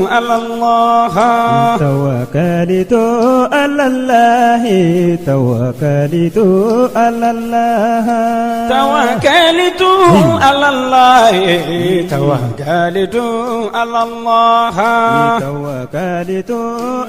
ala Allah. Tawakalitu ala Allahi, tawakalitu ala Allah. Tawakalitu ala Allah, tawakalitu ala Allah. Tawakalitu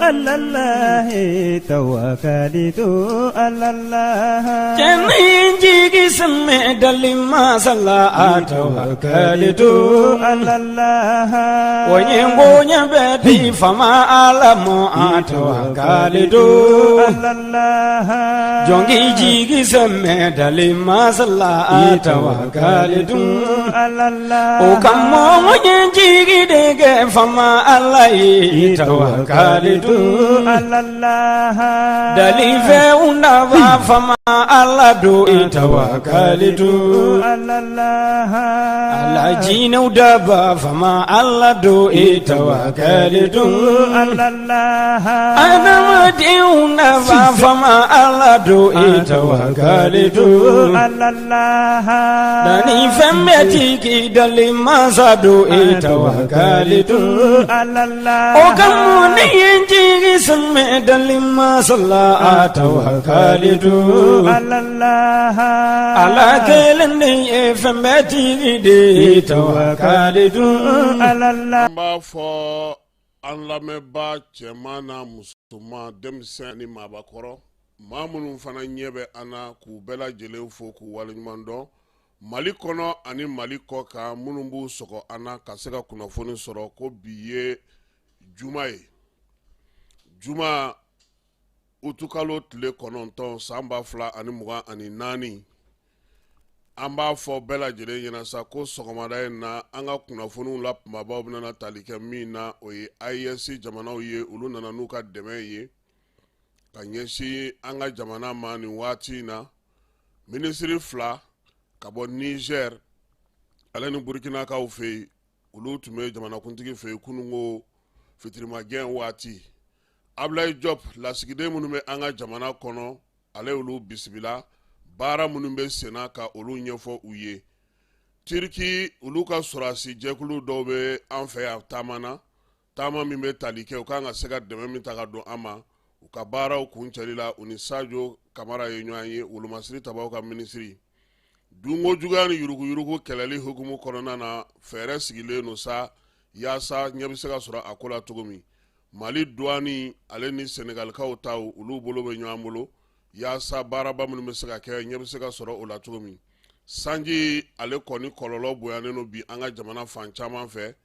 ala Allahi, tawakalitu ala Allah. Cɛ ne ye n jigi sɛmɛ dali masa la, tawakalitu ala Allah. O ye n koɲɛ bɛɛ di faama Ala ma, tawakalitu ala Allah. Jɔn k'i jigi sɛmɛ dali masa la, tawakalitu ala Allah. O kama n ye n jigi de kɛ faama Ala ye, tawakalitu ala Allah. Dalifɛnw nafa faama Ala don, tawakalitu ala Allah. Ala jinɛw daba faama Ala don, tawakalitu ala Allah. Adamadenw nafa faama Ala don, tawakalitu ala Allah. Dani fɛn bɛɛ tigi dali masa don, tawakalitu ala Allah. O kama ne ye n jigi sɛmɛ dali masa la, tawakalitu ala Allah. Ala kelen de ye fɛn bɛɛ tigi de ye, tawakalitu ala Allah. An b'a fɔ an lamɛnbaa cɛman n'a musoman, denmisɛn ni maabakɔrɔ, maa minnu fana ɲɛ bɛ an na, k'u bɛɛ lajɛlen fo k'u waleɲuman dɔn Mali kɔnɔ ani Mali kɔ kan, minnu b'u sɔgɔ an na ka se ka kunnafoni sɔrɔ ko bi ye juma ye, juma utukalo tile 9 san 2024. An b'a fɔ bɛɛ lajɛlen ɲɛna sa ko sɔgɔmada in na, an ka kunnafoniw la kunbabaw bɛna tali kɛ min na, o ye AES jamanaw ye. Olu nana n'u ka dɛmɛ ye ka ɲɛsin an ka jamana ma nin waati in na. Minisiri fila ka bɔ Niger ale ni Burkinakaw fɛ yen, olu tun bɛ jamanakuntigi fɛ yen kununko fitirimagɛn waati. Ablaye Diop, lasigiden minnu bɛ an ka jamana kɔnɔ, ale olu bisimila, baara minnu bɛ senna ka olu ɲɛfɔ u ye. Turki, olu ka sɔrɔdasi jɛkulu dɔw bɛ an fɛ yan taama na, taama min bɛ tali kɛ u kan ka se ka dɛmɛ min ta ka don an ma u ka baaraw kuncɛli la. U ni Sajo Kamara ye ɲɔgɔn ye, wolomasiri tabaw ka minisiri. Dunko juguya ni yuruguyurugu kɛlɛli hukumu kɔnɔna na, fɛɛrɛ sigilen don sa yaasa ɲɛ bɛ se ka sɔrɔ a ko la cogo min. Mali duwani ale ni Senegalikaw taw, olu bolo bɛ ɲɔgɔn bolo yaasa baaraba minnu bɛ se ka kɛ, ɲɛ bɛ se ka sɔrɔ o la cogo min. Sanji ale kɔni kɔlɔlɔ bonyanen don bi an ka jamana fan caman fɛ,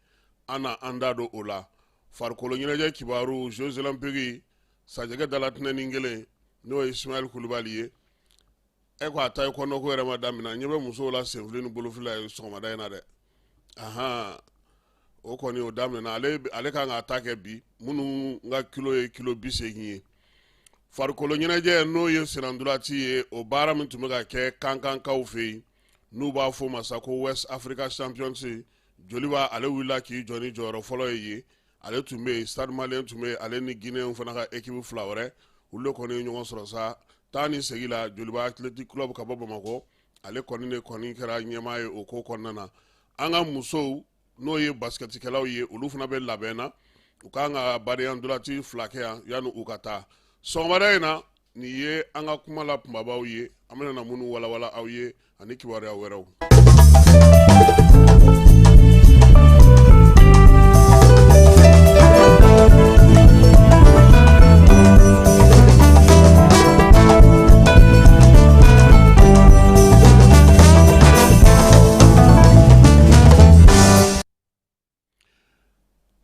an na an da don o la. Farikolo ɲɛnajɛ kibaru, Jeux olympiques, Sajɛgɛ dala tɛnɛnin kelen, n'o ye Ismaël Kulubali ye. E ko a taekwondo ko yɛrɛ ma daminɛ, ɲɛ bɛ musow la senfili ni bolofili la sɔgɔmada in na dɛ. Ahan, o kɔni o daminɛna. Ale kan k'a ta kɛ bi, minnu ka kilo ye kilo 80 ye. Farikolo ɲɛnajɛ, n'o ye sennantolaci ye, o baara min tun bɛ ka kɛ Kankankaw fɛ yen, n'u b'a fɔ o ma sa ko West Africa Champions, Joliba ale wulila k'i jɔ ni jɔyɔrɔ fɔlɔ ye yen. Ale tun bɛ yen, Stade Malien tun bɛ yen, ale ni Guinéen fana ka équipe fila wɛrɛ, olu de kɔni ye ɲɔgɔn sɔrɔ sa taa ni segin la. Joliba Athletic Club ka bɔ Bamakɔ, ale kɔni de kɔni kɛra ɲɛmaa ye o ko kɔnɔna na. An ka musow, n'o ye basketikɛlaw ye, olu fana bɛ labɛn na, u kan ka badenya ntolaci fila kɛ yan yanni u ka taa sɔgɔmada in na. Nin ye an ka kuma la kunbabaw ye, an bɛna na minnu walawala aw ye ani kibaruya wɛrɛw.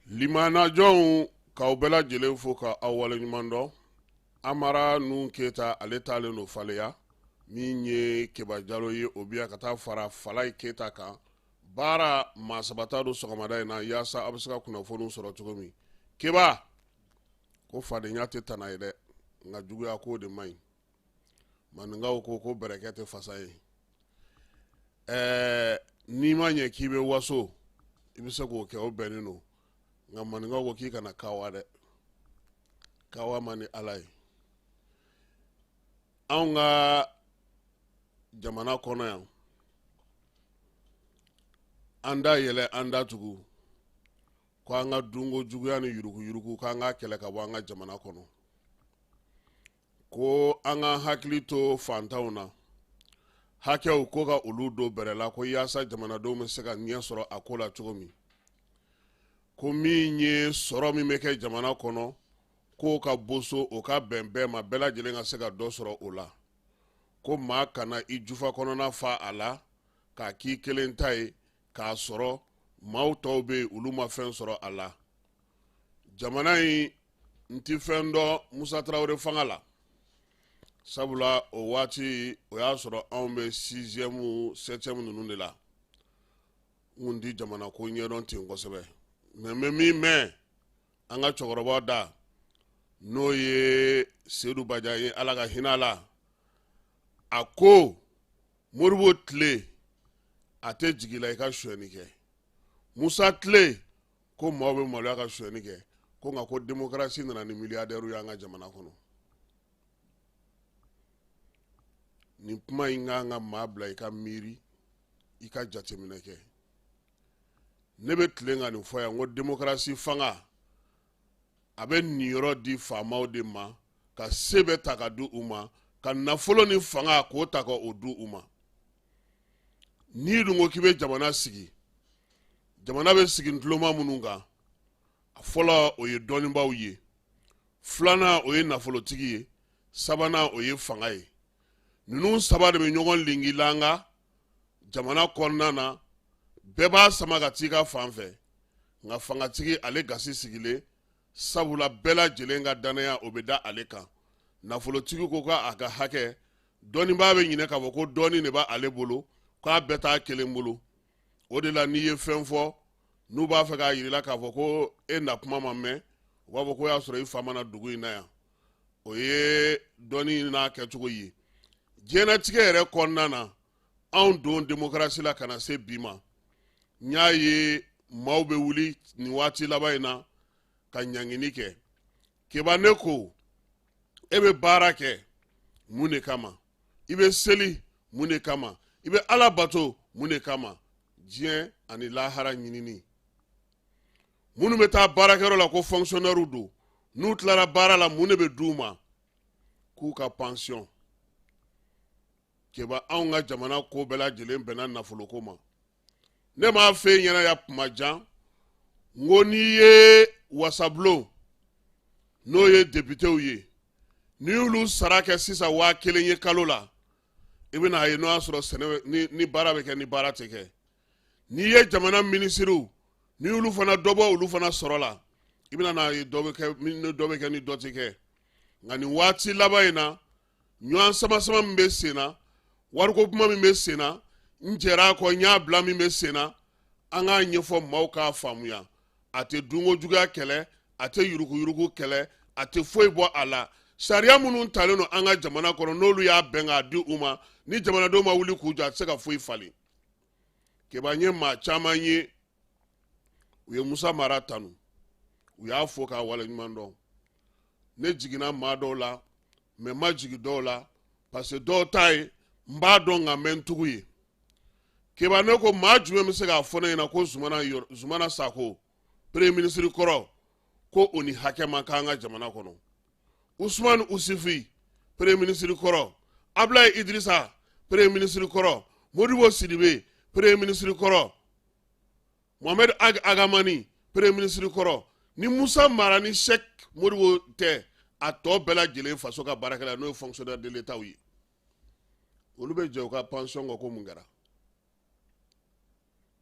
Limanajɔnw, k'aw bɛɛ lajɛlen fo ka aw waleɲuman dɔn. Amara Nuhu Keyita, ale taalen don Faleya. Min ye Keba Jalo ye, o bi yan ka taa fara Falayi Keyita kan. Baara maa sabata don sɔgɔmada in na yaasa aw bɛ se ka kunnafoniw sɔrɔ cogo min. Keba ko fadenya tɛ tana ye dɛ, nka juguya ko de man ɲi. Maninkaw ko ko bɛrɛkɛ tɛ fasa ye. Ɛɛ, n'i ma ɲɛ k'i bɛ waso, i bɛ se k'o kɛ, o bɛnnen don, nka maninkaw ko k'i kana kawa dɛ, kawa man di Ala ye. Anw ka jamana kɔnɔ yan, an da yɛlɛ, an da tugu. Ko an ka dunko juguya ni yuruguyurugu, k'an ka kɛlɛ ka bɔ an ka jamana kɔnɔ. Ko an ka hakili to fantanw na, hakɛw ko ka olu don bɛrɛ la, ko yaasa jamanadenw bɛ se ka ɲɛ sɔrɔ a ko la cogo min. Ko min ye sɔrɔ min bɛ kɛ jamana kɔnɔ, k'o ka boso, o ka bɛn bɛɛ ma, bɛɛ lajɛlen ka se ka dɔ sɔrɔ o la. Ko maa kana i jufa kɔnɔna fa a la k'a k'i kelen ta ye, k'a sɔrɔ maaw tɔw bɛ yen, olu ma fɛn sɔrɔ a la. Jamana in, n ti fɛn dɔn Musa Tarawele fanga la, sabula o waati o y'a sɔrɔ anw bɛ sixième, septième ninnu de la. N kun ti jamana ko ɲɛdɔn ten kosɛbɛ, mais n bɛ min mɛn an ka cɛkɔrɔba da, n'o ye Seyidu Bajan ye, Ala ka hinɛ a la, a ko Modibo tile a tɛ jigin la i ka sonyɛni kɛ, Musa tile ko maaw bɛ maloya ka sonyɛni kɛ, ko nka ko demokarasi nana ni miliyardɛriw y'an ka jamana kɔnɔ. Nin kuma in kan ka maa bila i ka miiri, i ka jateminɛ kɛ. Ne bɛ tilen ka nin fɔ yan ko demokarasi fanga a bɛ niyɔrɔ di faamaw de ma, ka se bɛɛ ta ka di u ma, ka nafolo ni fanga k'o ta ka o di u ma. N'i dun ko k'i bɛ jamana sigi, jamana bɛ sigi ntuloma minnu kan, a fɔlɔ o ye dɔnnibaaw ye, filanan o ye nafolotigi ye, sabanan o ye fanga ye. Ninnu saba de bɛ ɲɔgɔn lingilanga jamana kɔnɔna na, bɛɛ b'a sama ka t'i ka fan fɛ. Nka fangatigi ale gasi sigilen, sabula bɛɛ lajɛlen ka dannaya o bɛ da ale kan. Nafolotigi ko k'a ka hakɛ, dɔnnibaa bɛ ɲinɛ k'a fɔ ko dɔnni de b'ale bolo, k'a bɛɛ t'a kelen bolo. O de la n'i ye fɛn fɔ, n'u b'a fɛ k'a yir'i la k'a fɔ ko e na kuma ma mɛn, u b'a fɔ ko y'a sɔrɔ i fa ma na dugu in na yan. O ye dɔnni n'a kɛcogo ye diɲɛnatigɛ yɛrɛ kɔnɔna na. Anw don demokarasi la ka na se bi ma, n y'a ye maaw bɛ wuli nin waati laban in na ka ɲangini kɛ. Keba, ne ko e bɛ baara kɛ mun de kama? I bɛ seli mun de kama? I bɛ Ala bato mun de kama? Diɲɛ ani lahara ɲinini. Minnu bɛ taa baarakɛyɔrɔ la ko fonctionnaire don, n'u tilara baara la, mun de bɛ d'u ma? K'u ka pension. Keba, anw ka jamana ko bɛɛ lajɛlen bɛnna nafoloko ma. Ne m'a f'e ɲɛna ya kuma jan, n ko n'i ye wasabulon, n'o ye depitew ye, n'i y'olu sara kɛ sisan 1000 ye kalo la, i bɛna a ye n'o y'a sɔrɔ sɛnɛ ni baara bɛ kɛ, ni baara tɛ kɛ. N'i ye jamana minisiriw, n'i y'olu fana dɔ bɔ olu fana sɔrɔ la, i bɛna n'a ye dɔ bɛ kɛ ni dɔ bɛ kɛ ni dɔ tɛ kɛ. Nka nin waati laban in na, ɲɔgɔn sama-sama min bɛ sen na, wariko kuma min bɛ sen na, n jɛra a kɔ, n y'a bila min bɛ sen na, an k'a ɲɛfɔ maaw k'a faamuya. A tɛ dunko juguya kɛlɛ, a tɛ yuruguyurugu kɛlɛ, a tɛ foyi bɔ a la. Sariya minnu talen don an ka jamana kɔnɔ, n'olu y'a bɛn k'a di u ma, ni jamanadenw ma wuli k'u jɔ, a tɛ se ka foyi falen. Keba, n ye maa caman ye, u ye Musa Mara tanu, u y'a fo k'a waleɲuman dɔn. Ne jiginna maa dɔw la, mais n ma jigin dɔw la, parce que dɔw ta ye n b'a dɔn, nka n bɛ n tugu ye. Keba, ne ko maa jumɛn bɛ se k'a fɔ ne ɲɛna ko Zumana Sako, premier ministre kɔrɔ, ko o ni hakɛ man kan an ka jamana kɔnɔ? Usumani Usufi, premier ministre kɔrɔ, Abulayi Idirisa, premier ministre kɔrɔ, Modibo Sidibe, premier ministre kɔrɔ, Mohamed Ag Agamani, premier ministre kɔrɔ, ni Musa Mara ni Sɛk Modibo tɛ, a tɔ bɛɛ lajɛlen faso ka baarakɛla, n'o ye fonctionnaire de l'État ye, olu bɛ jɛ u ka pension kɔ. Ko mun kɛra?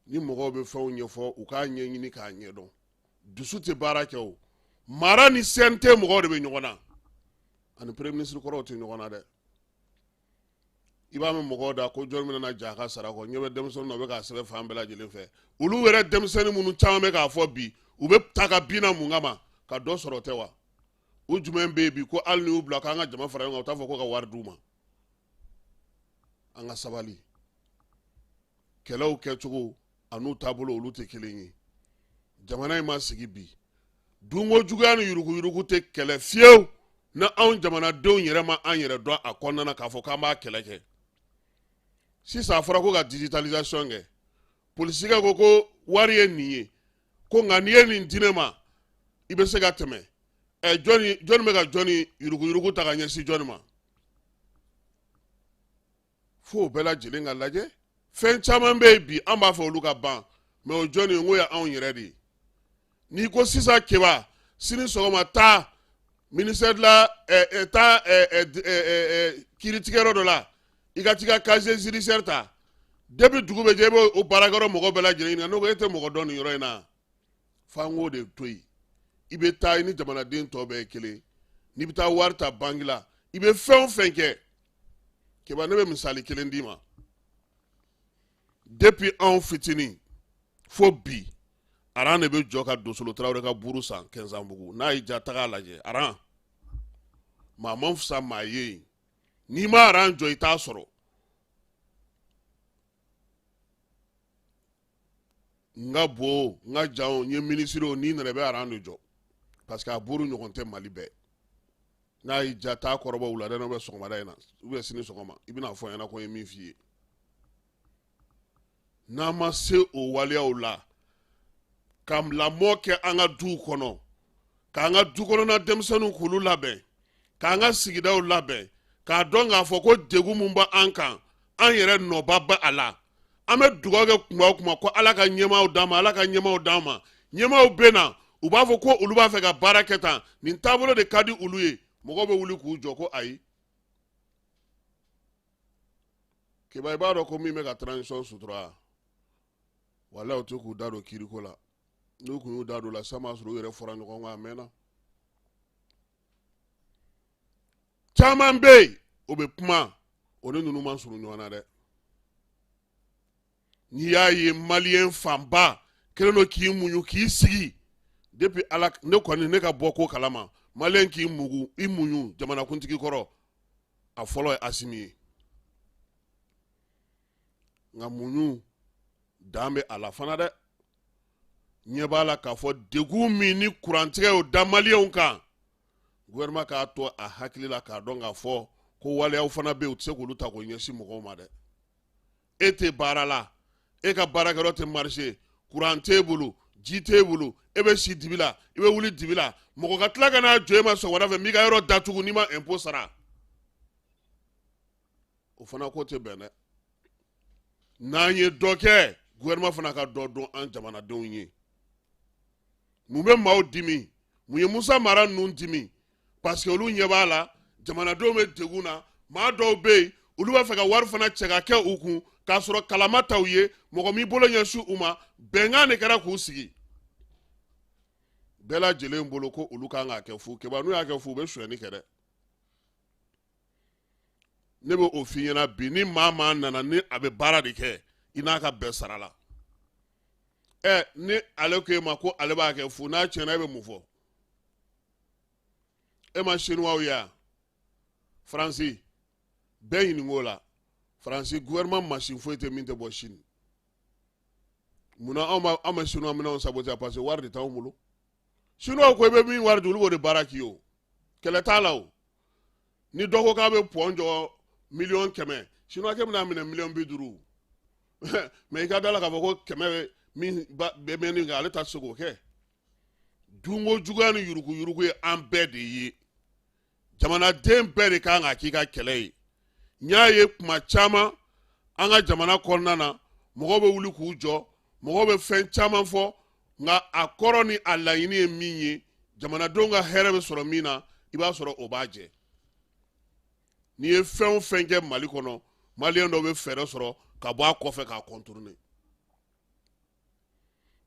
Ni mɔgɔw bɛ fɛnw ɲɛfɔ, u k'a ɲɛɲini k'a ɲɛdɔn. Dusu tɛ baara kɛ. O Mara ni CNT mɔgɔw de bɛ ɲɔgɔn na, ani premier ministre kɔrɔw tɛ ɲɔgɔn na dɛ. I b'a mɛn mɔgɔw da ko jɔn bɛna na ja a ka sara kɔ. Ɲɛ bɛ denmisɛnninw na, u bɛ k'a sɛbɛn fan bɛɛ lajɛlen fɛ. Olu yɛrɛ denmisɛnnin minnu caman bɛ k'a fɔ bi, u bɛ ta ka bin na mun kama? Ka dɔ sɔrɔ tɛ wa? U jumɛn bɛ yen bi ko hali n'i y'u bila k'an ka jama fara ɲɔgɔn kan, u t'a fɔ ko ka wari d'u ma? An ka sabali. Kɛlɛw kɛcogo an'u taabolo, olu tɛ kelen ye. Jamana in ma sigi bi, dunko juguya ni yuruguyurugu tɛ kɛlɛ fiyewu ni anw jamanadenw yɛrɛ ma an yɛrɛ dɔn a kɔnɔna na k'a fɔ k'an b'a kɛlɛ kɛ. Sisan a fɔra ko ka digitalisation kɛ. Polisikɛ ko ko wari ye nin ye. Ko nka n'i ye nin di ne ma, i bɛ se ka tɛmɛ. Ɛ, jɔnni jɔnni bɛ ka jɔnni yuruguyurugu ta ka ɲɛsin jɔnni ma? Fo o bɛɛ lajɛlen ka lajɛ. Fɛn caman bɛ yen bi, an b'a fɔ olu ka ban, mais o jɔnni n ko ye anw yɛrɛ de ye. N'i ko sisan Keba, sini sɔgɔma taa ministère de la taa kiiritigɛyɔrɔ dɔ la, i ka t'i ka casier judiciaire ta. Depuis dugu bɛ jɛ, i b'o baarakɛyɔrɔ mɔgɔ bɛɛ lajɛlen ɲininka. N'o ko e tɛ mɔgɔ dɔn nin yɔrɔ in na, f'an k'o de to yen. I bɛ taa, i ni jamanaden tɔ bɛɛ ye kelen. N'i bɛ taa wari ta banki la, i bɛ fɛn o fɛn kɛ, Keba, ne bɛ misali kelen d'i ma. Depuis anw fitinin fo bi, aran de bɛ jɔ ka Dosolo Tarawele ka buru san Kɛnzanbugu. N'a y'i ja, taga lajɛ. Aran maa man fisa maa ye yen. N'i ma aran jɔ, i t'a sɔrɔ. N ka bon, n ka jan, n ye minisiri o, n'i nana, i bɛ aran de jɔ, parce que a buru ɲɔgɔn tɛ Mali bɛɛ. N'a y'i ja, taa kɔrɔbɔ wulada in na, sɔgɔmada in na, ou bien sini sɔgɔma, i bɛna fɔ n ɲɛna ko n ye min f'i ye. N'an ma se o waleyaw la ka lamɔ kɛ an ka duw kɔnɔ, k'an ka du kɔnɔna denmisɛnninw k'olu labɛn, k'an ka sigidaw labɛn, k'a dɔn k'a fɔ ko degun mun b'an kan, an yɛrɛ nɔba bɛ a la. An bɛ dugawu kɛ kuma o kuma ko Ala ka ɲɛmaaw d'an ma, Ala ka ɲɛmaaw d'an ma. Ɲɛmaaw bɛ na, u b'a fɔ ko olu b'a fɛ ka baara kɛ tan, nin taabolo de ka di olu ye. Mɔgɔw bɛ wuli k'u jɔ ko ayi. Keba, i b'a dɔn ko min bɛ ka transition sutura, walayi, u tɛ k'u da don kiiriko la. N'u kun y'u da don la sisan, b'a sɔrɔ u yɛrɛ fɔra ɲɔgɔn kɔ a mɛnna. Caman bɛ yen, o bɛ kuma, o ni ninnu man surun ɲɔgɔn na dɛ. N'i y'a ye maliyɛn fanba kɛlen don k'i muɲu k'i sigi depuis Ala ne kɔni ne ka bɔ ko kalama, maliyɛn k'i mugu i muɲu jamanakuntigi kɔrɔ, a fɔlɔ ye Asimi ye. Nka muɲu dan bɛ a la fana dɛ. Ɲɛ b'a la k'a fɔ degun min ni kurantigɛ y'o da maliyɛnw kan, gouvernement k'a to a hakili la k'a dɔn k'a fɔ ko waleyaw fana bɛ yen, u tɛ se k'olu ta k'o ɲɛsin mɔgɔw ma dɛ. E tɛ baara la, e ka baarakɛyɔrɔ tɛ marché, kuran t'e bolo, ji t'e bolo, e bɛ si dibi la, i bɛ wuli dibi la. Mɔgɔ ka tila ka n'a jɔ e ma sɔgɔmada fɛ, n b'i ka yɔrɔ datugu n'i ma impôt sara, o fana ko tɛ bɛn dɛ. N'an ye dɔ kɛ, gouvernement fana ka dɔ dɔn an jamanadenw ye. Mun bɛ maaw dimi? Mun ye Musa Mara ninnu dimi? Parce que olu ɲɛ b'a la jamanadenw bɛ degun na. Maa dɔw bɛ yen, olu b'a fɛ ka wari fana cɛ ka kɛ u kun, k'a sɔrɔ kalama t'aw ye, mɔgɔ m'i bolo ɲɛsin u ma, bɛnkan de kɛra k'u sigi. Bɛɛ lajɛlen bolo ko olu kan k'a kɛ fu. Keba, n'u y'a kɛ fu, u bɛ sonyɛni kɛ dɛ. Ne bɛ o f'i ɲɛna bi, ni maa maa nana ni a bɛ baara de kɛ, i n'a ka bɛn sara la. Ɛ, ni ale ko e ma ko ale b'a kɛ fu, n'a tiɲɛna, e bɛ mun fɔ? E ma Chinois ye yan, Faransi bɛɛ ɲininka o la. Faransi gouvernement machine foyi tɛ min tɛ bɔ Chine. Munna anw b'a anw bɛ Chinois minɛnw saboter? Parce que wari de t'anw bolo. Chinois ko i bɛ min wari di, olu b'o de baara k'i ye. O kɛlɛ t'a la. O ni dɔ ko k'a bɛ pont jɔ 100 000 000, Chinois kɛ bɛna minɛ 50 000 000. Mais i ka da la k'a fɔ ko kɛmɛ min bɛ mɛn kan, ale ta se k'o kɛ. Dunko juguya ni yuruguyurugu ye an bɛɛ de ye. Jamanaden bɛɛ de kan ka k'i ka kɛlɛ ye. N y'a ye kuma caman an ka jamana kɔnɔna na, mɔgɔw bɛ wuli k'u jɔ, mɔgɔw bɛ fɛn caman fɔ, nka a kɔrɔ ni a laɲini ye min ye, jamanadenw ka hɛrɛ bɛ sɔrɔ min na, i b'a sɔrɔ o b'a jɛ. N'i ye fɛn o fɛn kɛ Mali kɔnɔ, maliyɛn dɔw bɛ fɛɛrɛ sɔrɔ ka bɔ a kɔfɛ k'a contourner.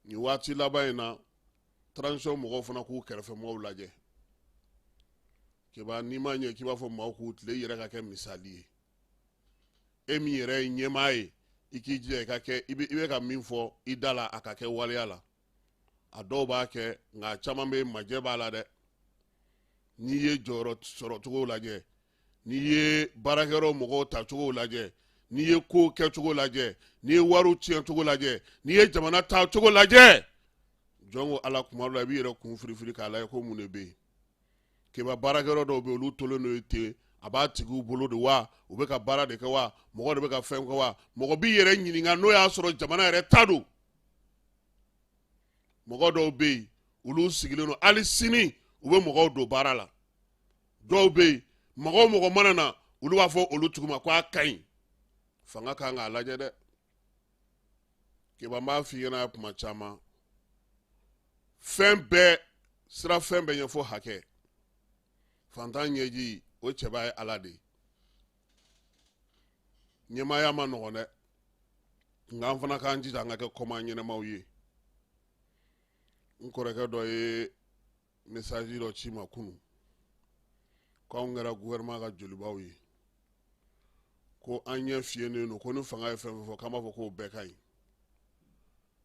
Nin waati laban in na, transition mɔgɔw fana k'u kɛrɛfɛ mɔgɔw lajɛ. Keba, n'i ma ɲɛ k'i b'a fɔ maaw k'u tile, i yɛrɛ ka kɛ misali ye. E min yɛrɛ ye ɲɛmaa ye, i k'i jija i ka kɛ i bɛ ka min fɔ i da la, a ka kɛ waleya la. A dɔw b'a kɛ, nka a caman bɛ majɛ b'a la dɛ. N'i ye jɔyɔrɔ sɔrɔ cogo lajɛ, n'i ye baarakɛyɔrɔ mɔgɔw ta cogo lajɛ, n'i ye kow kɛcogo lajɛ, n'i ye wariw tiɲɛ cogo lajɛ, n'i ye jamana ta cogo lajɛ, jɔn ko Ala, kuma dɔ la i b'i yɛrɛ kun firifiri k'a lajɛ ko mun de bɛ yen. Keba, baarakɛyɔrɔ dɔw bɛ yen, olu tolen don ten, a b'a tigiw bolo de wa, u bɛ ka baara de kɛ wa, mɔgɔ de bɛ ka fɛn kɛ wa. Mɔgɔ b'i yɛrɛ ɲininka n'o y'a sɔrɔ jamana yɛrɛ ta don. Mɔgɔ dɔw bɛ yen, olu sigilen don hali sini, u bɛ mɔgɔw don baara la. Dɔw bɛ yen, mɔgɔ o mɔgɔ mana na, olu b'a fɔ olu tigi ma ko a ka ɲi. Fanga kan k'a lajɛ dɛ. Keba, n b'a f'i ɲɛna kuma caman, fɛn bɛɛ sira, fɛn bɛɛ ɲɛfɔ hakɛ. Fantan ɲɛji, o cɛba ye Ala de ye. Ɲɛmaaya ma nɔgɔn dɛ, nka an fana k'an jija an ka kɛ kɔma ɲɛnɛmaw ye. N kɔrɔkɛ dɔ ye message dɔ ci ma kunun k'anw kɛra gouvernement ka jolibaw ye, ko an ɲɛ fiyennen don, ko ni fanga ye fɛn fɛn fɔ, k'an b'a fɔ k'o bɛɛ ka ɲi.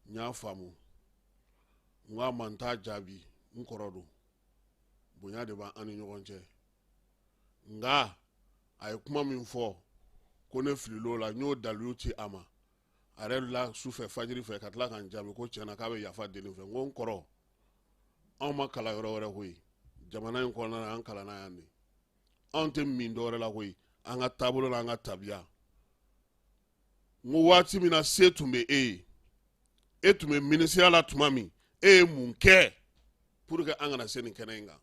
N y'a faamu, n ko a ma, n t'a jaabi, n kɔrɔ don, bonya de b'an ni ɲɔgɔn cɛ. Nka a ye kuma min fɔ ko ne filil'o la, n y'o dalilu ci a ma. A yɛrɛ la su fɛ, fajiri fɛ, ka tila ka n jaabi ko tiɲɛna k'a bɛ yafa deli n fɛ. N ko n kɔrɔ, anw ma kalan yɔrɔ wɛrɛ koyi, jamana in kɔnɔna na, an kalanna yan de. Anw tɛ min dɔwɛrɛ la koyi, an ka taabolo la, an ka tabiya. N ko waati min na se tun bɛ e ye, e tun bɛ minisiriya la tuma min, e ye mun kɛ pour que an kana se nin kɛnɛ in kan?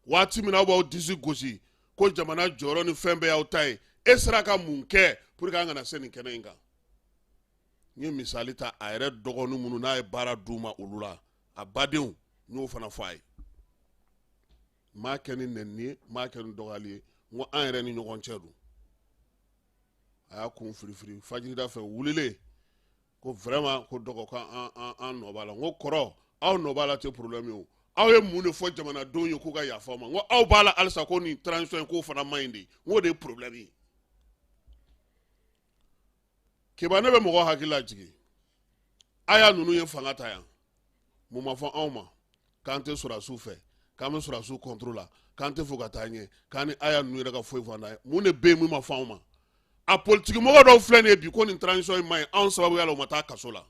Waati min na aw b'aw disi gosi ko jamana jɔyɔrɔ ni fɛn bɛɛ y'aw ta ye, e sera ka mun kɛ pour que an kana se nin kɛnɛ in kan? N ye misali ta a yɛrɛ dɔgɔnin minnu n'a ye baara d'u ma, olu la, a badenw, n y'o fana fɔ a ye. N m'a kɛ ni nɛnini ye, n m'a kɛ ni dɔgɔyali ye. N ko an yɛrɛ ni ɲɔgɔn cɛ don. A y'a kun firifiri. Fajirida fɛ wulilen ko vraiment, ko dɔgɔ, ko an nɔ b'a la. N ko kɔrɔ, aw nɔ b'a la tɛ problème ye o. Aw ye mun de fɔ jamanadenw ye k'u ka yafa ma? N ko aw b'a la halisa ko nin transition in, k'o fana man ɲi de. N k'o de ye problème ye. Keba, ne bɛ mɔgɔ hakili lajigin, a y'a ninnu ye fanga ta yan, mun ma fɔ anw ma? K'an tɛ sɔrɔdasiw fɛ, k'an bɛ sɔrɔdasiw contre la, k'an tɛ fɛ ka taa ɲɛ, k'an ni aya ninnu yɛrɛ ka foyi fɔ an ye. Mun de bɛ yen min ma fɔ anw ma? A politiki mɔgɔ dɔw filɛ nin ye bi ko nin transition in man ɲi, anw sababuya la, u ma taa kaso la.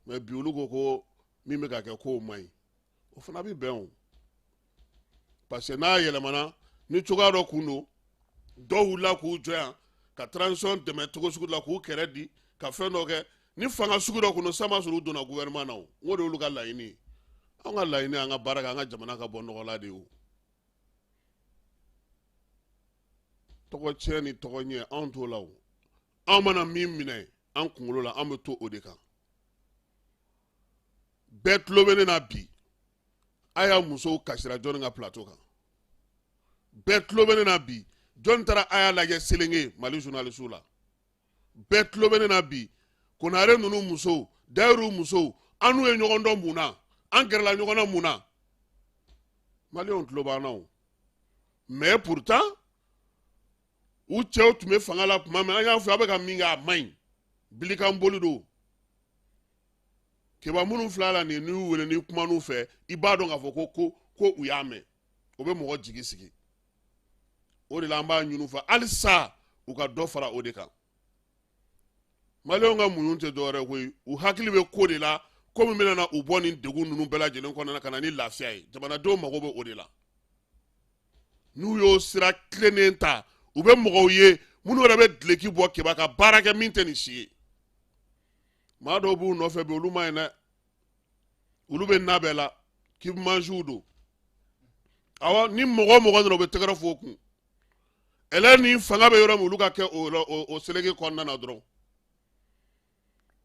Mais bi, olu ko ko min bɛ ka kɛ, k'o man ɲi. O fana bɛ bɛn o, parce que n'a yɛlɛmana ni cogoya dɔ kun don, dɔw wulila k'u jɔ yan ka transition dɛmɛ cogo sugu la, k'u kɛrɛ di ka fɛn dɔ kɛ ni fanga sugu dɔ kun don, san b'a sɔrɔ u donna gouvernement na. O n ko de y'olu ka laɲini ye. Anw ka laɲini, an ka baara kɛ, an ka jamana ka bɔ nɔgɔ la de. O tɔgɔ tiɲɛ ni tɔgɔ ɲɛ, anw t'o la. O anw mana min minɛ an kunkolo la, an bɛ to o de kan. Bɛɛ tulo bɛ ne na bi, a y'a musow kasira jɔnni ka plateau kan? Bɛɛ tulo bɛ ne na bi, jɔnni taara a y'a lajɛ Selenge Mali journaliste la? Bɛɛ tulo bɛ ne na bi, Konare ninnu musow, Dayiru musow, an n'u ye ɲɔgɔn dɔn mun na? An gɛrɛla ɲɔgɔn na mun na? Maliyɛnw tulo b'an na o. Mais pourtant, u cɛw tun bɛ fanga la tuma min, an y'a fɔ a bɛ ka min kɛ, a man ɲi, bilikan boli don. Keba, minnu filɛ la nin, n'i y'u wele, n'i kuman'u fɛ, i b'a dɔn k'a fɔ ko u y'a mɛn. O bɛ mɔgɔ jigi sigi. O de la, an b'a ɲini u fɛ halisa, u ka dɔ fara o de kan. Maliyɛnw ka muɲu tɛ dɔwɛrɛ koyi, u hakili bɛ ko de la, ko min bɛna na u bɔ nin degun ninnu bɛɛ lajɛlen kɔnɔna ka na ni lafiya ye. Jamanadenw mago bɛ o de la. N'u y'o sira tilennen ta, u bɛ mɔgɔw ye minnu yɛrɛ bɛ duloki bɔ Keba ka baara kɛ min tɛ nin si ye. Maa dɔw b'u nɔfɛ bi, olu ma ɲi dɛ, olu bɛ na bɛɛ la k'i mansiw don. Awɔ, ni mɔgɔ o mɔgɔ nana, u bɛ tɛgɛrɛ fɔ o kun. Ɛlɛ ni fanga bɛ yɔrɔ min, olu ka kɛ o seleke kɔnɔna na dɔrɔn.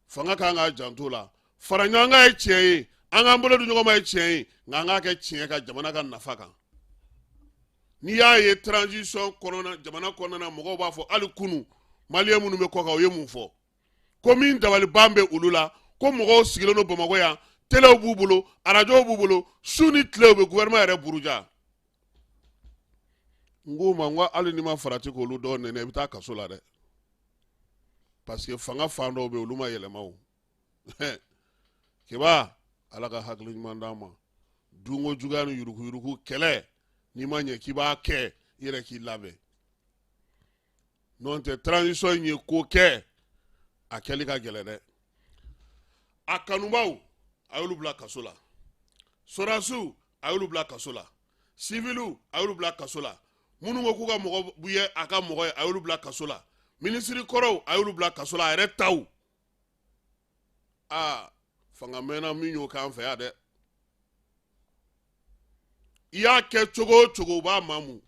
Fanga kan k'a janto la. Fara ɲɔgɔn kan ye tiɲɛ ye, an k'an bolo di ɲɔgɔn ma ye tiɲɛ ye, nka an k'a kɛ tiɲɛ kan, jamana ka nafa kan. N'i y'a ye transition kɔnɔna, jamana kɔnɔna na, mɔgɔw b'a fɔ hali kunu, maliyɛn minnu bɛ kɔ kan, u ye mun fɔ? Ko min dabaliban bɛ olu la, ko mɔgɔw sigilen don Bamakɔ yan, telew b'u bolo, arajow b'u bolo, su ni tile u bɛ gouvernement yɛrɛ buruja. N k'u ma, n ko hali n'i ma farati k'olu dɔw nɛnɛ, i bɛ taa kaso la dɛ, parce que fanga fan dɔw bɛ yen, olu ma yɛlɛma. O Keba, Ala ka hakili ɲuman d'an ma. Dunko juguya ni yuruguyurugu kɛlɛ, n'i ma ɲɛ k'i b'a kɛ, i yɛrɛ k'i labɛn. N'o tɛ, transition in ye ko kɛ, a kɛli ka gɛlɛn dɛ. A kanubaw, a y'olu bila kaso la. Sɔrɔdasiw, a y'olu bila kaso la. Siviliw, a y'olu bila kaso la. Minnu ko k'u ka mɔgɔ ye a ka mɔgɔ ye, a y'olu bila kaso la. Minisiri kɔrɔw, a y'olu bila kaso la. A yɛrɛ taw. Aa, fanga mɛnna min y'o k'an fɛ yan dɛ. I y'a kɛ cogo o cogo, u b'a mamu,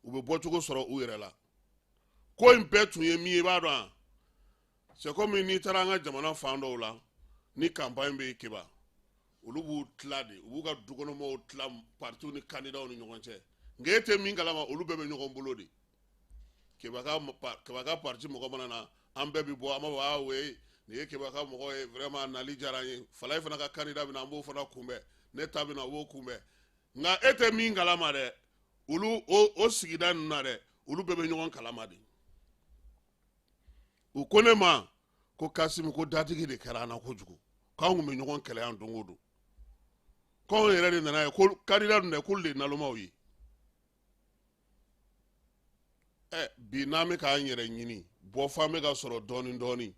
u bɛ bɔcogo sɔrɔ u yɛrɛ la. Ko in bɛɛ tun ye min ye, i b'a dɔn wa? C'est comme n'i taara an ka jamana fan dɔw la, ni campagne bɛ yen, Keba, olu b'u tila de, u b'u ka dukɔnɔmɔgɔw tila partiw ni candidatw ni ɲɔgɔn cɛ. Nka e tɛ min kalama, olu bɛɛ bɛ ɲɔgɔn bolo de. Keba ka parti mɔgɔ mana na, an bɛɛ bi bɔ, an b'a fɔ: "Ah oui, nin ye Keba ka mɔgɔ ye, vraiment nali diyara an ye." Falaye fana ka candidat bɛ na, an b'o fana kunbɛn. Ne ta bɛ na, u b'o kunbɛn. Nka e tɛ min kalama dɛ, olu o sigida ninnu na dɛ, olu bɛɛ bɛ ɲɔgɔn kalama de. U ko ne ma ko Kasimi, ko datigi de kɛra an na kojugu, k'anw tun bɛ ɲɔgɔn kɛlɛ yan don o don, k'anw yɛrɛ de nana ye ko candidat dun dɛ, k'olu de ye nalomaw ye. Ɛ, bi n'an bɛ k'an yɛrɛ ɲini, bɔfan bɛ ka sɔrɔ dɔɔni dɔɔni.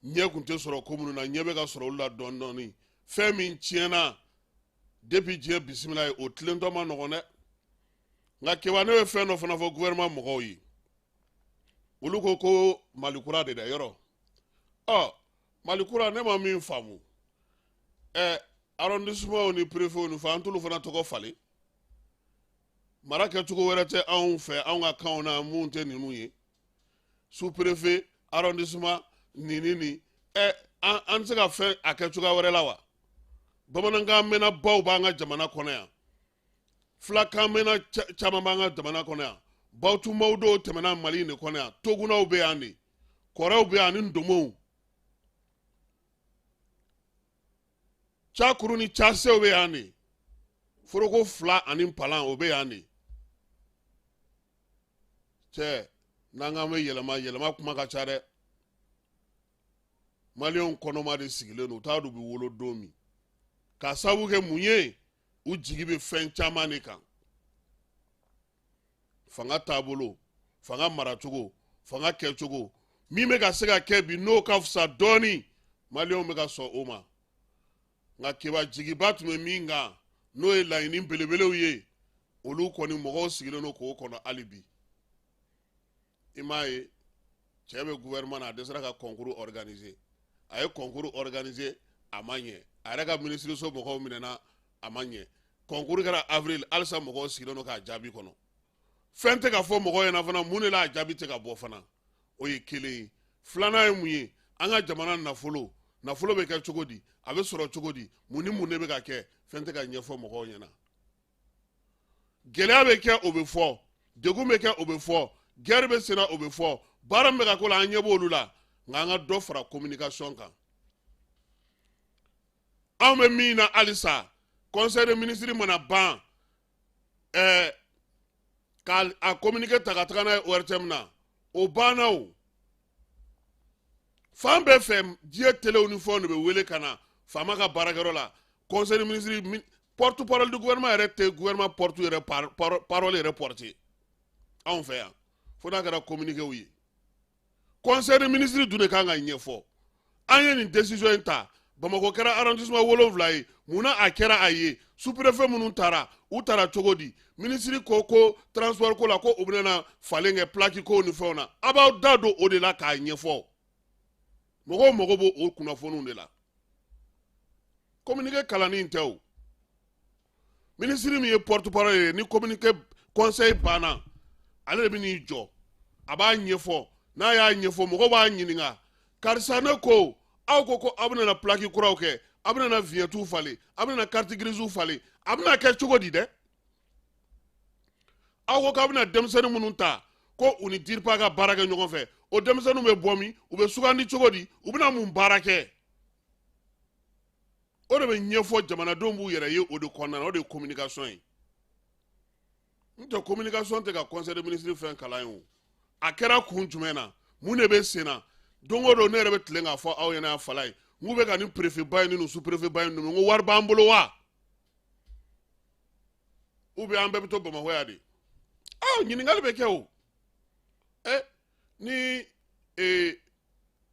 Ɲɛ kun tɛ sɔrɔ ko minnu na, ɲɛ bɛ ka sɔrɔ olu la dɔɔni dɔɔni. Fɛn min tiɲɛna depuis diɲɛ bisimila ye, o tilentɔ ma nɔgɔn dɛ. Nka Keba, ne bɛ fɛn dɔ fana fɔ gouvernement mɔgɔw ye. Olu ko ko Mali kura de dɛ, yɔrɔ ɔ Mali kura, ne ma min faamu, ɛ, arrondissement ni préfet ni fɛn, an t'olu fana tɔgɔ falen. Mara kɛcogo wɛrɛ tɛ anw fɛ, anw ka kanw na, mun tɛ ninnu ye? Sous préfet, arrondissement, nin ni nin, ɛ, an tɛ se ka fɛn a kɛ cogoya wɛrɛ la wa? Bamanankan mɛnna baw b'an ka jamana kɔnɔ yan, filakan mɛnna caman b'an ka jamana kɔnɔ yan, bawutumaw dɔw tɛmɛna Mali in de kɔnɔ yan, togunaw bɛ yan de, kɔrɛw bɛ yan, ani ndomow, cakuru ni casew bɛ yan de, foroko fila ani palan o bɛ yan de. Cɛ, n'an k'an bɛ yɛlɛma, yɛlɛma kuma ka ca dɛ. Maliyɛnw kɔnɔma de sigilen don, u t'a dɔn u bɛ wolo don min, k'a sababu kɛ mun ye? U jigi bɛ fɛn caman de kan: fanga taabolo, fanga maracogo, fanga kɛcogo. Min bɛ ka se ka kɛ bi, n'o ka fisa dɔɔni, maliyɛnw bɛ ka sɔn o ma. Nka Keba, jigiba tun bɛ min kan, n'o ye laɲini belebelew ye, olu kɔni, mɔgɔw sigilen don k'o kɔnɔ hali bi. I m'a ye, cɛ bɛ gouvernement na, a dɛsɛra ka concours organiser. A ye concours organiser, a ma ɲɛ. A yɛrɛ ka minisiriso mɔgɔw minɛna, a ma ɲɛ. Concours kɛra avril, halisa mɔgɔw sigilen don k'a jaabi kɔnɔ. Fɛn tɛ ka fɔ mɔgɔw ɲɛna fana, mun de la a jaabi tɛ ka bɔ fana? O ye kelen ye. Filanan ye mun ye? An ka jamana nafolo, nafolo bɛ kɛ cogo di? A bɛ sɔrɔ cogo di? Mun ni mun de bɛ ka kɛ? Fɛn tɛ ka ɲɛfɔ mɔgɔw ɲɛna. Gɛlɛya bɛ kɛ, o bɛ fɔ. Degun bɛ kɛ, o bɛ fɔ. Guerre bɛ senna, o bɛ fɔ. Baara min bɛ ka k'o la, an ɲɛ b'olu la. Nka an ka dɔ fara communication kan. Anw bɛ min na halisa, conseil de ministre mana ban, ɛɛ, k'a a communiqué ta ka taga n'a ye ORTM na, o banna. O fan bɛɛ fɛ, diɲɛ telew ni fɛnw de bɛ wele ka na faama ka baarakɛyɔrɔ la. Conseil de ministre, porte parole du gouvernement yɛrɛ tɛ gouvernement porte yɛrɛ parole yɛrɛ porter anw fɛ yan, fo n'a kɛra communiqué ye. Conseil de ministre dun de kan ka ɲɛfɔ: an ye nin décision in ta, Bamakɔ kɛra arrondissement 7 ye, munna a kɛra a ye? Sous-préfet minnu taara, u taara cogo di? Minisiri ko ko transport ko la, ko u bɛna falen kɛ plaque kow ni fɛnw na. A b'aw da don o de la k'a ɲɛfɔ mɔgɔw. Mago b'o o kunnafoniw de la. Communiqué kalanni in tɛ o. Minisiri min ye porte parole ye, ni communiqué conseil banna, ale de bɛ n'i jɔ, a b'a ɲɛfɔ. N'a y'a ɲɛfɔ, mɔgɔw b'a ɲininka: karisa, ne ko aw ko ko aw bɛna plaque kuraw kɛ, aw bɛna vignette falen, aw bɛna carte grise falen, a bɛna kɛ cogo di dɛ? Aw ko k'aw bɛna denmisɛnnin minnu ta ko u ni DIRPA ka baara kɛ ɲɔgɔn fɛ, o denmisɛnninw bɛ bɔ min? U bɛ sugandi cogo di? U bɛna mun baara kɛ? O de bɛ ɲɛfɔ, jamanadenw b'u yɛrɛ ye o de kɔnɔna na. O de ye communication ye. N tɛ communication tɛ ka conseil de ministre fɛn kalan ye. O a kɛra kun jumɛn na? Mun de bɛ sen na? Don o don, ne yɛrɛ bɛ tilen k'a fɔ aw ɲɛna, fala ye, n k'u bɛ ka nin préfet ba in ni nin sous préfet ba in nommé, n ko wari b'an bolo wa? Ou bien an bɛɛ bɛ to Bamakɔ yan de? Ah, ɲininkali bɛ kɛ o. Ɛ, ni e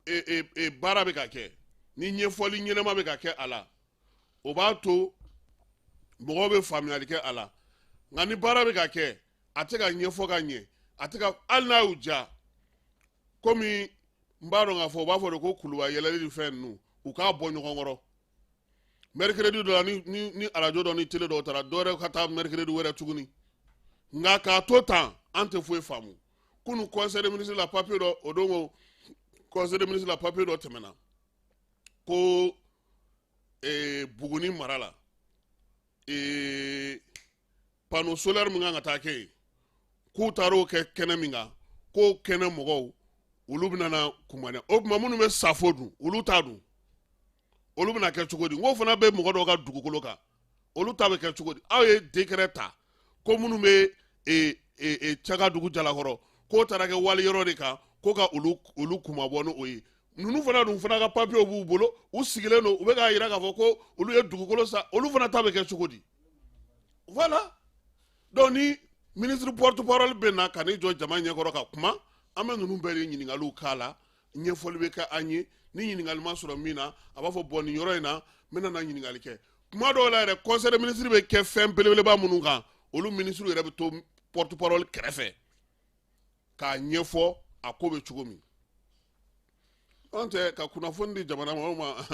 e e baara bɛ ka kɛ, ni ɲɛfɔli ɲɛnama bɛ ka kɛ a la, o b'a to mɔgɔw bɛ faamuyali kɛ a la. Nka ni baara bɛ ka kɛ, a tɛ ka ɲɛfɔ ka ɲɛ, a tɛ ka, hali n'a y'u diya, komi N b'a dɔn k'a fɔ u b'a fɔ de ko kuluba yɛlɛli ni fɛn ninnu, u k'a bɔ ɲɔgɔn kɔrɔ. Mercredi dɔ la, ni arajo dɔ ni télé dɔw taara, dɔ wɛrɛ ka taa mercredi wɛrɛ tuguni. Nka k'a to tan, an tɛ foyi faamu. Kunu conseil des ministres la, papier dɔ, o don ko conseil des ministres la, papier dɔ tɛmɛna ko Buguni mara la, panneau solaire min kan ka taa kɛ yen, k'u taar'o kɛ kɛnɛ min kan, k'o kɛnɛ mɔgɔw olu bɛna na kumaniya. O tuma, minnu bɛ safo dun, olu t'a dun, olu bɛna kɛ cogo di? N k'o fana bɛ mɔgɔ dɔw ka dugukolo kan, olu ta bɛ kɛ cogo di? Aw ye décret ta ko minnu bɛ Cagadugu Jalakɔrɔ, k'o taara kɛ wali yɔrɔ de kan, ko ka olu kunmabɔ ni o ye. Ninnu fana dun fana ka papiyew b'u bolo, u sigilen don, u bɛ k'a jira k'a fɔ ko olu ye dugukolo san, olu fana ta bɛ kɛ cogo di? Voilà. Donc ni ministre porte parole bɛ na ka n'i jɔ jama ɲɛkɔrɔ ka kuma, an bɛ ninnu bɛɛ de ɲininkaliw k'a la, ɲɛfɔli bɛ kɛ an ye. Ni ɲininkali ma sɔrɔ min na, a b'a fɔ bon, nin yɔrɔ in na, n bɛna na ɲininkali kɛ. Kuma dɔw la yɛrɛ, conseil des ministres bɛ kɛ fɛn belebeleba minnu kan, olu ministre yɛrɛ bɛ to porte parole kɛrɛfɛ k'a ɲɛfɔ a ko bɛ cogo min. An tɛ ka kunnafoni di jamana ma, o ma